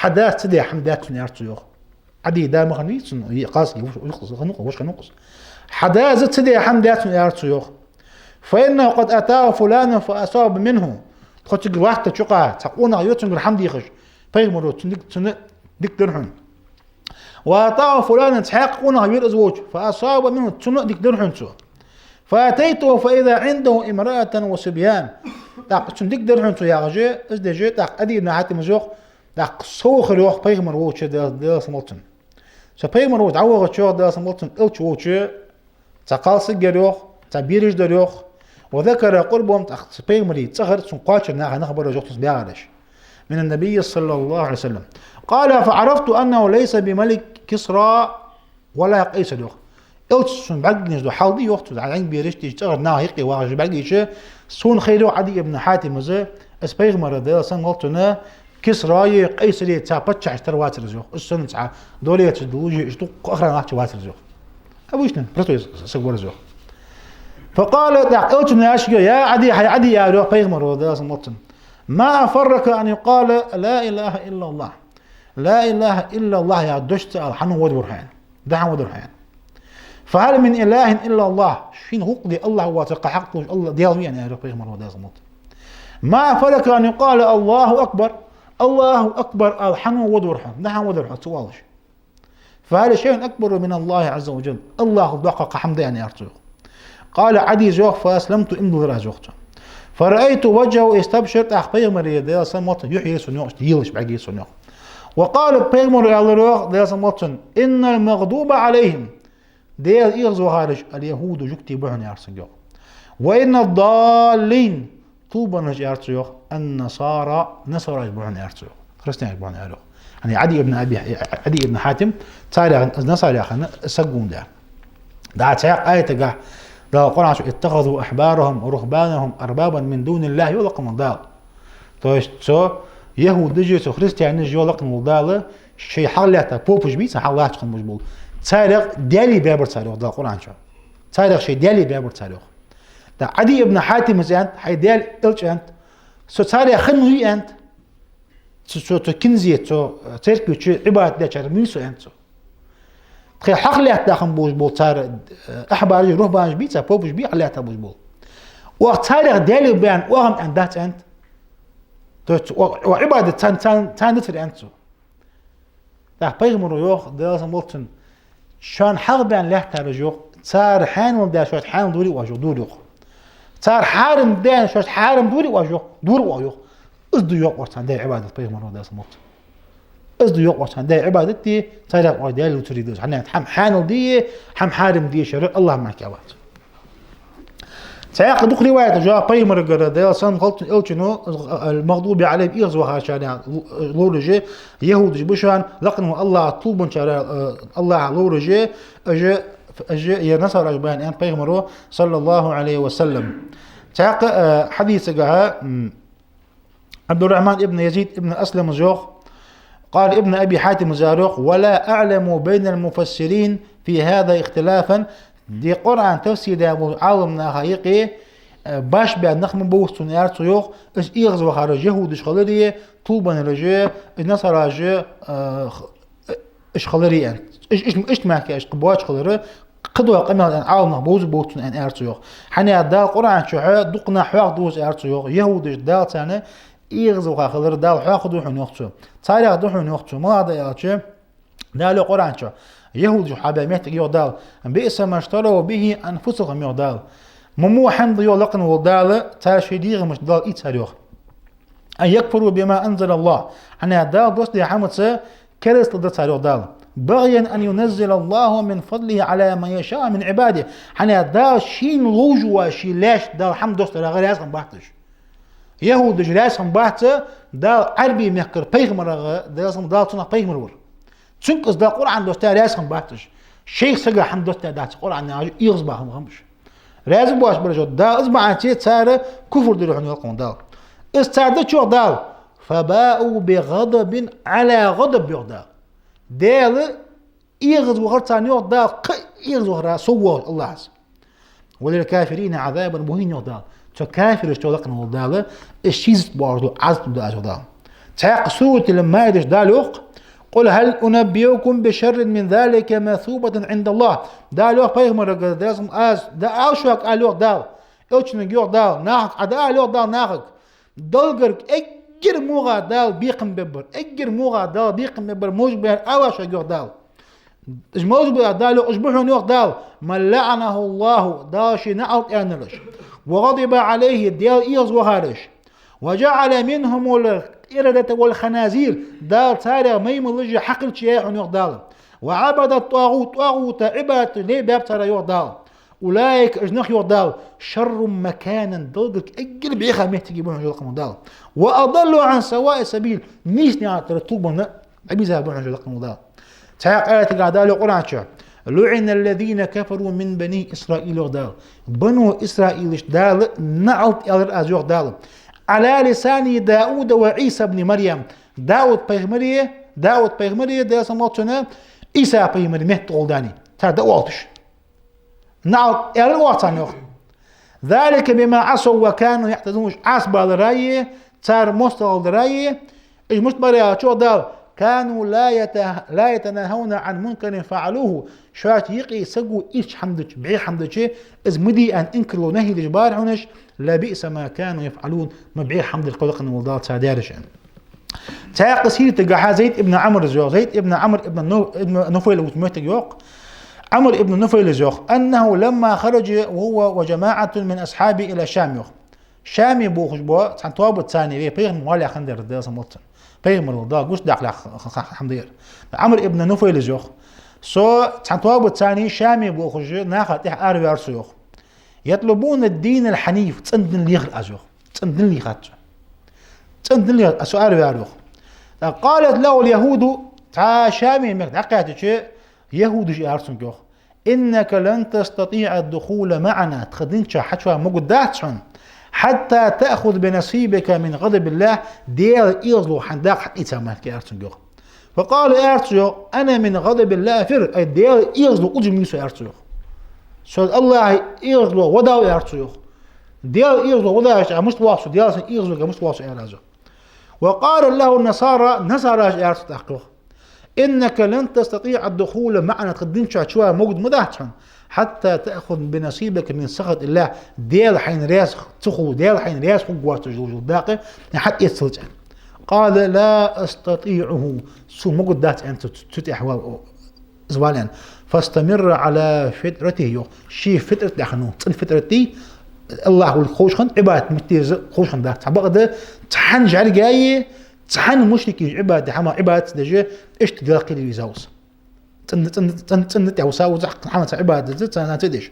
хьа дас ца даь хӀама даьд сона, аьлар цо, йоах. Ӏадий да ма хиннавий цун, е кхалсаг, вож-, вож-, хиннав-кх, вож хиннав-кх из. Хьа дас ца даь хӀама даьд сона, аьлар цо, йоах. «فإنه قد أتاه فلانا فأصاب منه». Тхо цига латтача юкъа цхьа къонах венав цунгара хӀама дехаш, пайхамаро цунна дика, цунна дика дир хьона. «وأعطاه فلانا», цхьаькха къонах вера из волча, «فأصاب منه», цунна а дика дир хьона цо. «فأتيته فإذا عنده امرأة وصبيان». ТӀаккха цунна дика дир хьона цо яхаш, из деш, тӀаккха Ӏадий ибн Хьатима из, йоах, тӀаккха со вахар, йоах, пайхамар волча, Даьла, Даьла салам хилда цунна. Со пайхамар волча дӀавахача, йоах, Даьла салам хилда цунна, Элча волча, цхьа кхалсаг яр, йоах, цхьа бераш дар, йоах. «وذكر قربهم», тӀаккха цу пайхамара цӀагӀара цунна кхоачара наха нах бар, йоах, цунца баьгӀараш. «من النبي صلى الله عليه وسلم». قال: «فعرفت أنه ليس بملك كسرى ولا قيصر», йоах. Элчанна сона бӀаргагуш дола хьал дий, йоах цо, дӀа бераш деш, цӀагӀара наха юкъе вагӀаш бӀаргагуш, сона хайра, йоах, Ӏадий ибн Хьатима из, из пайхамар, Даьла салам хилда цунна, Кисраи Къайсари цу паччахьашта тара вацар из, йоах. Из санна цхьа долеча долуж, иштта дукха охрана нах чу вацар из, йоах. Обычный, простой саг вар из, йоах. «فقال», тӀаккха Элчано аьлар цунга: «يا عدي», хӀай Ӏадий, аьлар, йоах, пайхамаро, Даьла салам хилда цунна, «ما أفرك أن يقال لا إله إلا الله». «لا إله إلا الله» яха дош ца ала хьан водавар хьо, аьнна. ДӀахьо водавар хьо, аьнна. «فهل من إله إلا الله». Шийна гӀулакх де АллахӀ воацар кхы хьакъ долаш Алла-, Даьла вий, аьнна, аьлар, йоах, пайхамаро, Даьла салам хилда цунна. «ما أفرك أن يقال الله أكبر». «الله أكبر» ала хьан водавар хьо, дӀахьо водавар хьо ца оалаш. «فهل شيء أكبر من الله عز وجل». АллахӀал доккха кхы хӀама да, аьнна, аьлар цо, йоах. «قال», Ӏадийс йоах, «فأسلمت», иман диллар аз, йоах цо. «فرأيت وجهه يستبشر», тӀаккха пайхамара, Даьла салам хилда цунна, юхь елаш сона, йоах, иштта елаш бӀаргаяйнай сона, йоах. «وقال», пайхамаро аьлар, йоах, Даьла салам хилда цунна: «إن المغضوب عليهم», Даьла эгӀазвахараш, «اليهود», жугтий ба хьона, аьлар цунга, йоах. «وإن الضالين», тилбеннараш, аьлар цо, йоах, «النصارى», насараш ба хьона, аьлар цо, йоах. Христианаш ба хьона, аьлар, йоах. ХӀана, Ӏадий ибн Аби, Ӏадий ибн Хьатим царех, из насарех хинна саг ва, аьнна. ДӀа цхьаькха аятагахь Дала Къуръан чу: «اتخذوا أحبارهم ورهبانهم أربابا من دون الله», йоах лакхавола Дала. То есть цу яхӀудаши, цу христианаши, йоах лакхавола Дала, шоай хьалха лаьтта попаш бий цар, хьалха латташ хинна болаш бола, царех даьлий баьбар цар, йоах Дала Къуръан чу. Царех шоай даьлий баьбар цар, йоах. ТӀаккха Ӏадий ибн Хьатима из аьннад: «ХӀай Даьла Элча, — аьннад, — со царех хиннавий, — аьннад, — цу, цу, цу кинзе, цу, э, церкве чу Ӏибадат дечарех ма вий со, — аьннад цо. — Тхоай хьалха лаьтта хинна болаш бола цар, э, ахьбараш, рухӀбанаш бий цар, попаш бий хьалха лаьтта болаш бола. Оаха царех даьлий ба аьнна, оаха-м аьнна дац, — аьннад. — То есть о-, о Ӏибадат царна, царна, царна дацар, — аьннад цо». ТӀаккха пайхамаро йоах, Даьла салам хилда цунна: «Шоана хьалха баьнна лаьттараш, — йоах, — цар хьаьнал даьр шоашта хьаьнал дора оаш, — йоах, — дора, — йоах. — Цар хьарам даьр шоашта хьарам дора оаш, — йоах, — дора оаш, — йоах. — Из да, — йоах, — оаш царна даь Ӏибадат», пайхамаро, Даьла салам хилда цунна. «Из да, — йоах, — оаш царна даь Ӏибадат, царех оаш даьлий дувцарий да уж. ХӀана аьлча хьама хьаьнал дий, хьама хьарам дий шоаш, АллахӀ мара кхы вац». Цхьаькха дукха риваяташ я пайхамарагара, Даьла салам хилда цунна, Элчано, «المغضوب عليهم», эгӀазвахараш аьнна лоруш, яхӀудаш ба шоана, лакхавола АллахӀ тилбенначар, э, АллахӀ лоруш, уж, уж, ер насараш ба аьнна пайхамаро, صلى الله عليه وسلم. Цхьаькха, э, хьадисагахьа, м, Ӏабдуррахьман ибн Язид ибн Аслама йоах, قال ابن أبي حاتم, цар йоах: ولا أعلم بين المفسرين في هذا اختلافا, де Къуръан тафсир даь болча Ӏаламнаха юкъе, э, башха баь нах ма бовза цунна, аьлар цо йоах, уж эгӀазвахараш яхӀудаш хилари, тилабеннараш, уж насараш, э, х-, уж хилари аьнна. Уж, уж, иштта мара уж кхы боацаш хилар, кхыдола къамаьл даь Ӏаламнах бовза бовза цунна аьнна, аьлар цо йоах. ХӀана аьлча Дала Къуръан чу дукха нах хьоахаду, аьлар цо йоах, яхӀудаш Дала царна эгӀазваха хилар Дала хьоахаду хьона йоах цо. Царех да хьона йоах цо. МалагӀа да аьлча, Дала йоах Къуръан чу, яхӀудаш хьабаь моттиг йоах Дала: بئس ما اشتروا به أنفسهم, йоах Дала. Ма во хӀама да йоах лакхе вола Дала, цар шоай дегӀамаш Дала ийцар йоах. أن يكفروا بما أنزل الله. ХӀана аьлча Дала доссадаь хӀамаца керастал дар цар йоах Дала. بغيا أن ينزل الله من فضله على من يشاء من عباده. ХӀана аьлча Дала шийна ловш вола ший лаьш Дала хӀама доссадарах раьза хиннабац уж. ЯхӀудаш раьза хиннабац Дала Ӏарбий мехкара пайхамарах, Дала, Дала цунах пайхамар вар. Цунга из Дала Къуръан доссадаь раьза хиннабац уж. Шоайх сага хӀама доссадаь дац Къуръан, яхаш эгӀазбаха хиннаб уж. Раьза боацаш бараш йоах Дала, из маӀанца цар куфр дир хьона йоах Дала. Из цар дича йоах Дала: فباءوا بغضب على غضب, йоах Дала. Дала эгӀазвахар царна йоах Дала, кхы эгӀазвахара совгӀа йоах Аллахьас. وللكافرين عذاب مهين, йоах Дала. Цу кафирашта лакхе вола Дала, уж шийзат боагӀаш дола Ӏазап да аз йоах Дала. Цхьаькха Суратуль-Маида чу Дала йоах: قل هل أنبئكم بشر من ذلك مثوبة عند الله. Дала йоах пайхамарга, Дала салам, аз, да ала шуга, ала йоах Дала. Элчанга йоах Дала, нахага, Ӏа да ала йоах Дала нахага. Далла гарга эггара мугӀа Дала бекхам бергбар, эггара мугӀа Дала бекхам бергбар мужа ба аьнна ала шуга йоах Дала. Уж мужа ба, Дала йоах, уж ба хьона йоах Дала: من لعنه الله, Дала ший наӀалт аьннараш, وغضب عليه, Дала эгӀазвахараш, وجعل منهم القردة والخنازير, Дала царех маймалаш хьакхилча яь хьона йоах Дала, وعبد الطاغوت, тӀагӀута Ӏибадат ле баьб цар йоах Дала. أولئك, уж нах йоах Дала, شر مكانا, Далла гарга эггара бӀеха моттиг ба хьона йоах лакхе вола Дала. وأضل عن سواء السبيل, нийсача наькъа тӀара тилабенна Ӏибийзаб хьона йоах лакхе вола Дала. Цхьаькха аятагахьа Дала йоах Къуръан чу: لعن الذين كفروا من بني إسرائيل, йоах Дала. Бану Исраилашта Дала наӀалт аьлар аз йоах Дала. على لساني داود وعيسى ابن مريم. Дауд пайхамара, Дауд пайхамара, Дала салам хилда цунна, Ӏийса пайхамара метта гӀолла Дала цар дӀаоалаш. НаӀалт аьлар оаха царна йоах. ذلك بما عصوا وكانوا يعتدون, уж Ӏаса балараи, цар моастагӀал дараи, уж мишта бар аьлча йоах Дала: كانوا لا يته-, لا يتناهون عن منكر فعلوه. Шоашта юкъе саго ийрча хӀама дича, бӀеха хӀама дича, из ма де аьнна инкарло, нахьи деш бар хьона уж, لبئس ما كانوا يفعلون, ма бӀеха хӀама дир-кх лакхе вола Дала цар даьраш аьнна. Цхьаькха сиратагахьа Зайд ибн Ӏамр йоах, Зайд ибн Ӏамр ибн Ну-, ибн Нуфайл вувцаш моттиг йоах. Ӏамр ибн Нуфайл йоах: أنه لما خرج هو وجماعة من أصحابه إلى الشام, йоах. Шаме бохаш бола цхьан тоабаца царна вай пайхамар валехь хиннадар, Дала салам хилда цунна. Пайхамар вале Дала гучадаккхалехь х-, х-, х-, хӀама да ер. Ӏамр ибн Нуфайл йоах: со цхьан тоабаца царна Шаме бохаш наха тӀехьа араваьлар со йоах. يطلبون الدين الحنيف, цӀена дин лехар аз йоах. ЦӀена дин лийхад цо. ЦӀена дин лийхад, а со араваьлар йоах. قالت له اليهود, цхьа Шаме мехка дӀакхаьчача, яхӀудаша аьлар цунга йоах: إنك لن تستطيع الدخول معنا, тха дин чу хьачувала могаргдац хьона, حتى تأخذ بنصيبك من غضب الله, Даьла эгӀазло хьа дакъа хьаийца мара, аьлар цунга йоах. فقال, аьлар цо йоах: أنا من غضب الله أفر, ай, Даьла эгӀазло уллаш ма вий со, аьлар цо йоах. Со Аллахьа эгӀазло вадал, аьлар цо йоах. Даьла эгӀазло вадалаш, а мишта воагӀа со, Даьла са эгӀазлога мишта воагӀа со, аьлар цо. وقال له النصارى, насараша аьлар цунга тӀаккха йоах: إنك لن تستطيع الدخول معنا, тха дин чу чувала могаргма дац хьона, حتى تأخذ بنصيبك من سخط الله, Даьла хьайна раьза ца хул, Даьла хьайна раьза хургвоацаш йола дакъа хьатӀаэцалца. قال لا أستطيعه, сона могаргдац, аьннад цо, цу тӀехьа вала, из вала аьнна. فاستمر على فطرته, йоах. Ший фитрат тӀа хиннав, цӀена фитрат тӀа, Аллахь волга ховш хиннад, Ӏибадат мишта де деза ховш хиннадац. Цхьабакъда цхьан жӀаргаи, цхьан мушрикий Ӏибадат де хӀама Ӏибадат ца деш, иштта Даьлах кхерар веза из. ЦӀена, цӀена, цӀена, цӀена тӀа висав, цхьан хӀаманца Ӏибадат деза, цхьан хӀаманца деш.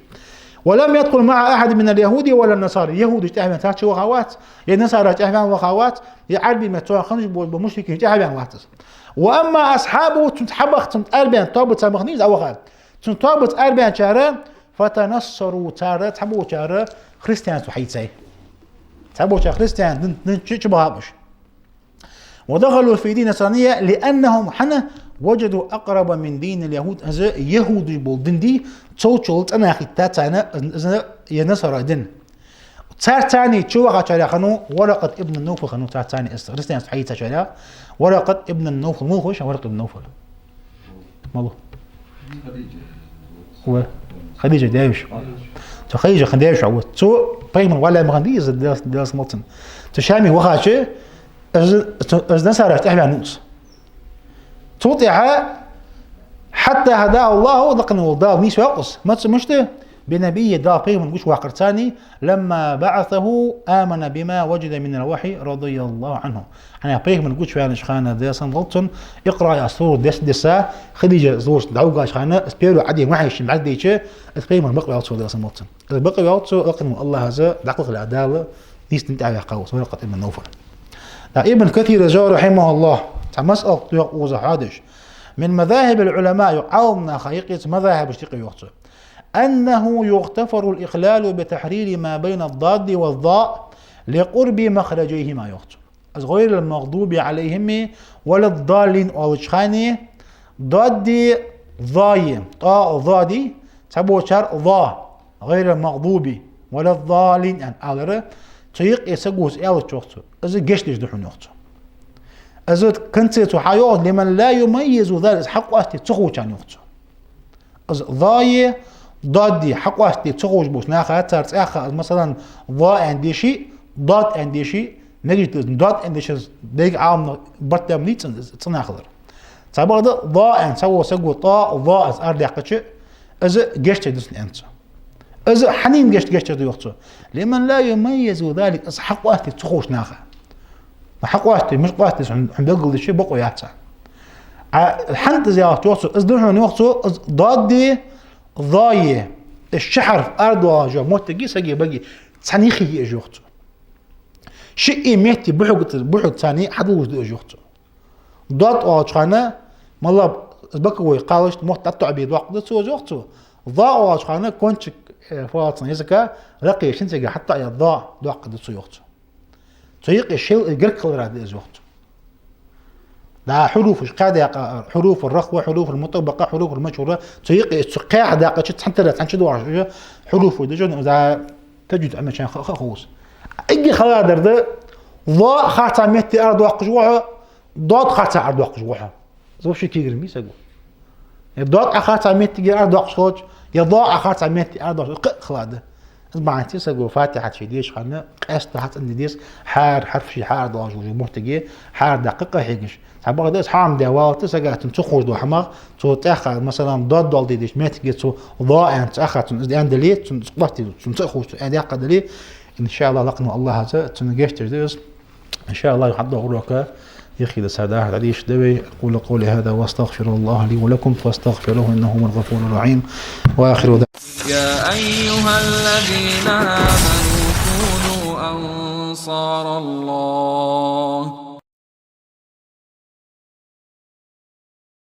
ولم يدخل مع أحد من اليهود ولا النصارى. ЯхӀудашта тӀехьаваьнна цхьаккха ваха вац, е насарашта тӀехьаваьнна ваха вац, е Ӏарбий мехка цу хана хиннача бо-, бо мушрикашта тӀехьаваьнна вац из. وأما أصحابه, цунца хьабаха, цунца арабаьнна тоабаца махни из а ваха. Цунца тоабаца арабаьнначар, فتنصروا, цар цхьаболчар христианство хьаийцай. Цхьаболчар христиан дин, дин чу, чу бахаб уж. ودخلوا في دين النصرانية لأنهم хӀана وجدوا أقرب من دين اليهود. Из яхӀудаш бола дин дий, цул чул цӀена хетар царна из, из, из насара дин. Царца цхьана чу вахачарех хиннав Варакъат ибн Навфал хиннав, царца цхьана из христианство хьаийцачарех Варакъат ибн Навфал. Мала ховш Варакъат ибн Навфал? Мала ва? Хадиджа даь-веший. Цу Хадиджа хинна даь-веший ва. Цу пайхамар валлалехь ма хиннадий из, Даьла, Даьла салам хилда цунна. Цу Шаме вахача, из, из насарашта тӀехьаваьннав из. Цул тӀехьагӀа, حتى هداه الله, лакхе вола Дала нийсваьккхав из. Маца, мишта? بنبيه, Дала пайхамар гучаваккхарца, لما بعثه آمن بما وجد من الوحي رضي الله عنه. ХӀана аьлча пайхамар гучаваьннача хана, Даьла салам хилда цунна, Икъраъ яха сура дес-, десса, Хадиджа зураш дӀавигача хана, из первый Ӏадийна вахьи шийна бӀаргадайча, из пайхамар бакъваьлар цо, Даьла салам хилда цунна. Из бакъваьлар цо, лакхе волча АллахӀа из дӀакхелхалехь, Дала нийсденна тӀехьаваьккхав из Варакъат ибн Навфал. ТӀаккха Ибн Касира йоах, رحمه الله, цхьа масъала тоха укхаза хьадеш. من مذاهب العلماء, йоах, Ӏаламнаха юкъе цхьа мазхӀабаш тӀа юкъе, йоах цо. أنه يغتفر الإخلال بتحرير ما بين الضاد والظاء لقرب مخرجيهما, йоах цо. Из غير المغضوب عليهم ولا الضالين оалача хана, додди, зои, тӀо, зоди, цхьаболчар зо, غير المغضوب ولا الضالين аьнна алар, цу юкъе саго из аьлча, йоах цо, из гешт деш да хьона, йоах цо. Из конце цо хьайоах, لمن لا يميز ذلك, из хьакъоастаде ца ховчарна, йоах цо. Из зои додди хьакъоастаде ца ховш болча наха, цар цӀаьхха, масала, зо аьнна деши, дод аьнна деши, мегаш да из, дод аьнна дешар дайга Ӏаламнаха барт даь ма дий цӀен-, цӀенах хилар. Цхьабакъда зо аьнна цхьавола саго тӀо, зо из арадаьккхача, из гешт деш да цунна, аьннад цо. Из хьанна гешт, гешт деш да, йоах цо? لمن لا يميز ذلك, из хьакъоастаде ца ховча наха. Хьакъоастаде, мишта къоастаде деза хьона, хьона белгалдича бокъо яц царна. А хӀанз из яхача, йоах цо, из да хьона, йоах цо, из додди, зои, из ши хьарф арадоагӀаш йола моттиги, саги, баги цхьана юхе я уж, йоах цо. Шиъ метте бухьуг-, бухьуг царна хьадувлаш да уж, йоах цо. Дод оалача хана, малав, из боковой кхалашта мотт дӀатоӀабе доаккхаргда цо из, йоах цо. Зо оалача хана кончик, э, пальца языка лакхе шин цига хьатоӀаяь зо доаккхаргда цо, йоах цо. Цу юкъе шел, э, гаргга хилар да из, йоах цо. ДӀа хьуруфаш кхаь даькъа, حروف الرخوة, حروف المطبقة, حروف المجهورة, цу юкъе цу кхаь дакъача цхьан тара, цхьан чу доагӀаш уж хьуруфаш да уж, ну, из таджвид Ӏомачарна ха-, ха-, ховш. Эггара хала дар да, зо харцахьа метте арадоаккхаш ва хьо, дод харцахьа арадоаккхаш ва хьо. Из вообще кегар ма йий саго. Е дод Ӏа харцахьа метте арадоаккхаш хилча, е зо Ӏа харцахьа метте арадоаккхаш, кхы а хала да. Из бахьанца саго Фатихьат ше дешача хана къаьстта хьацӀенде деза, хӀара хьарф ше хьаарадоалаш волча моттиге хьаарадаккха къахьегаш. Цхьабакъда из хьарам даь валлалца сага цунна ца ховш дола хӀама, цо цӀаьхха, масала, дод дола дезача моттиге цо зо аьнна цӀаьхха цунна из аьнна дале, цунна къоастаде, цунна ца ховш цо аьнна даьккха дале, иншааллахӀ, лакхе волча АллахӀа из цунна гешт деш да из. إن شاء الله, хьадоагӀа урока юхе дӀа садаха дӀадийша да вай. أقول قولي هذا وأستغفر الله لي ولكم فاستغفروه إنه هو الغفور الرحيم. وآخر دعوانا يا أيها الذين آمنوا كونوا أنصار الله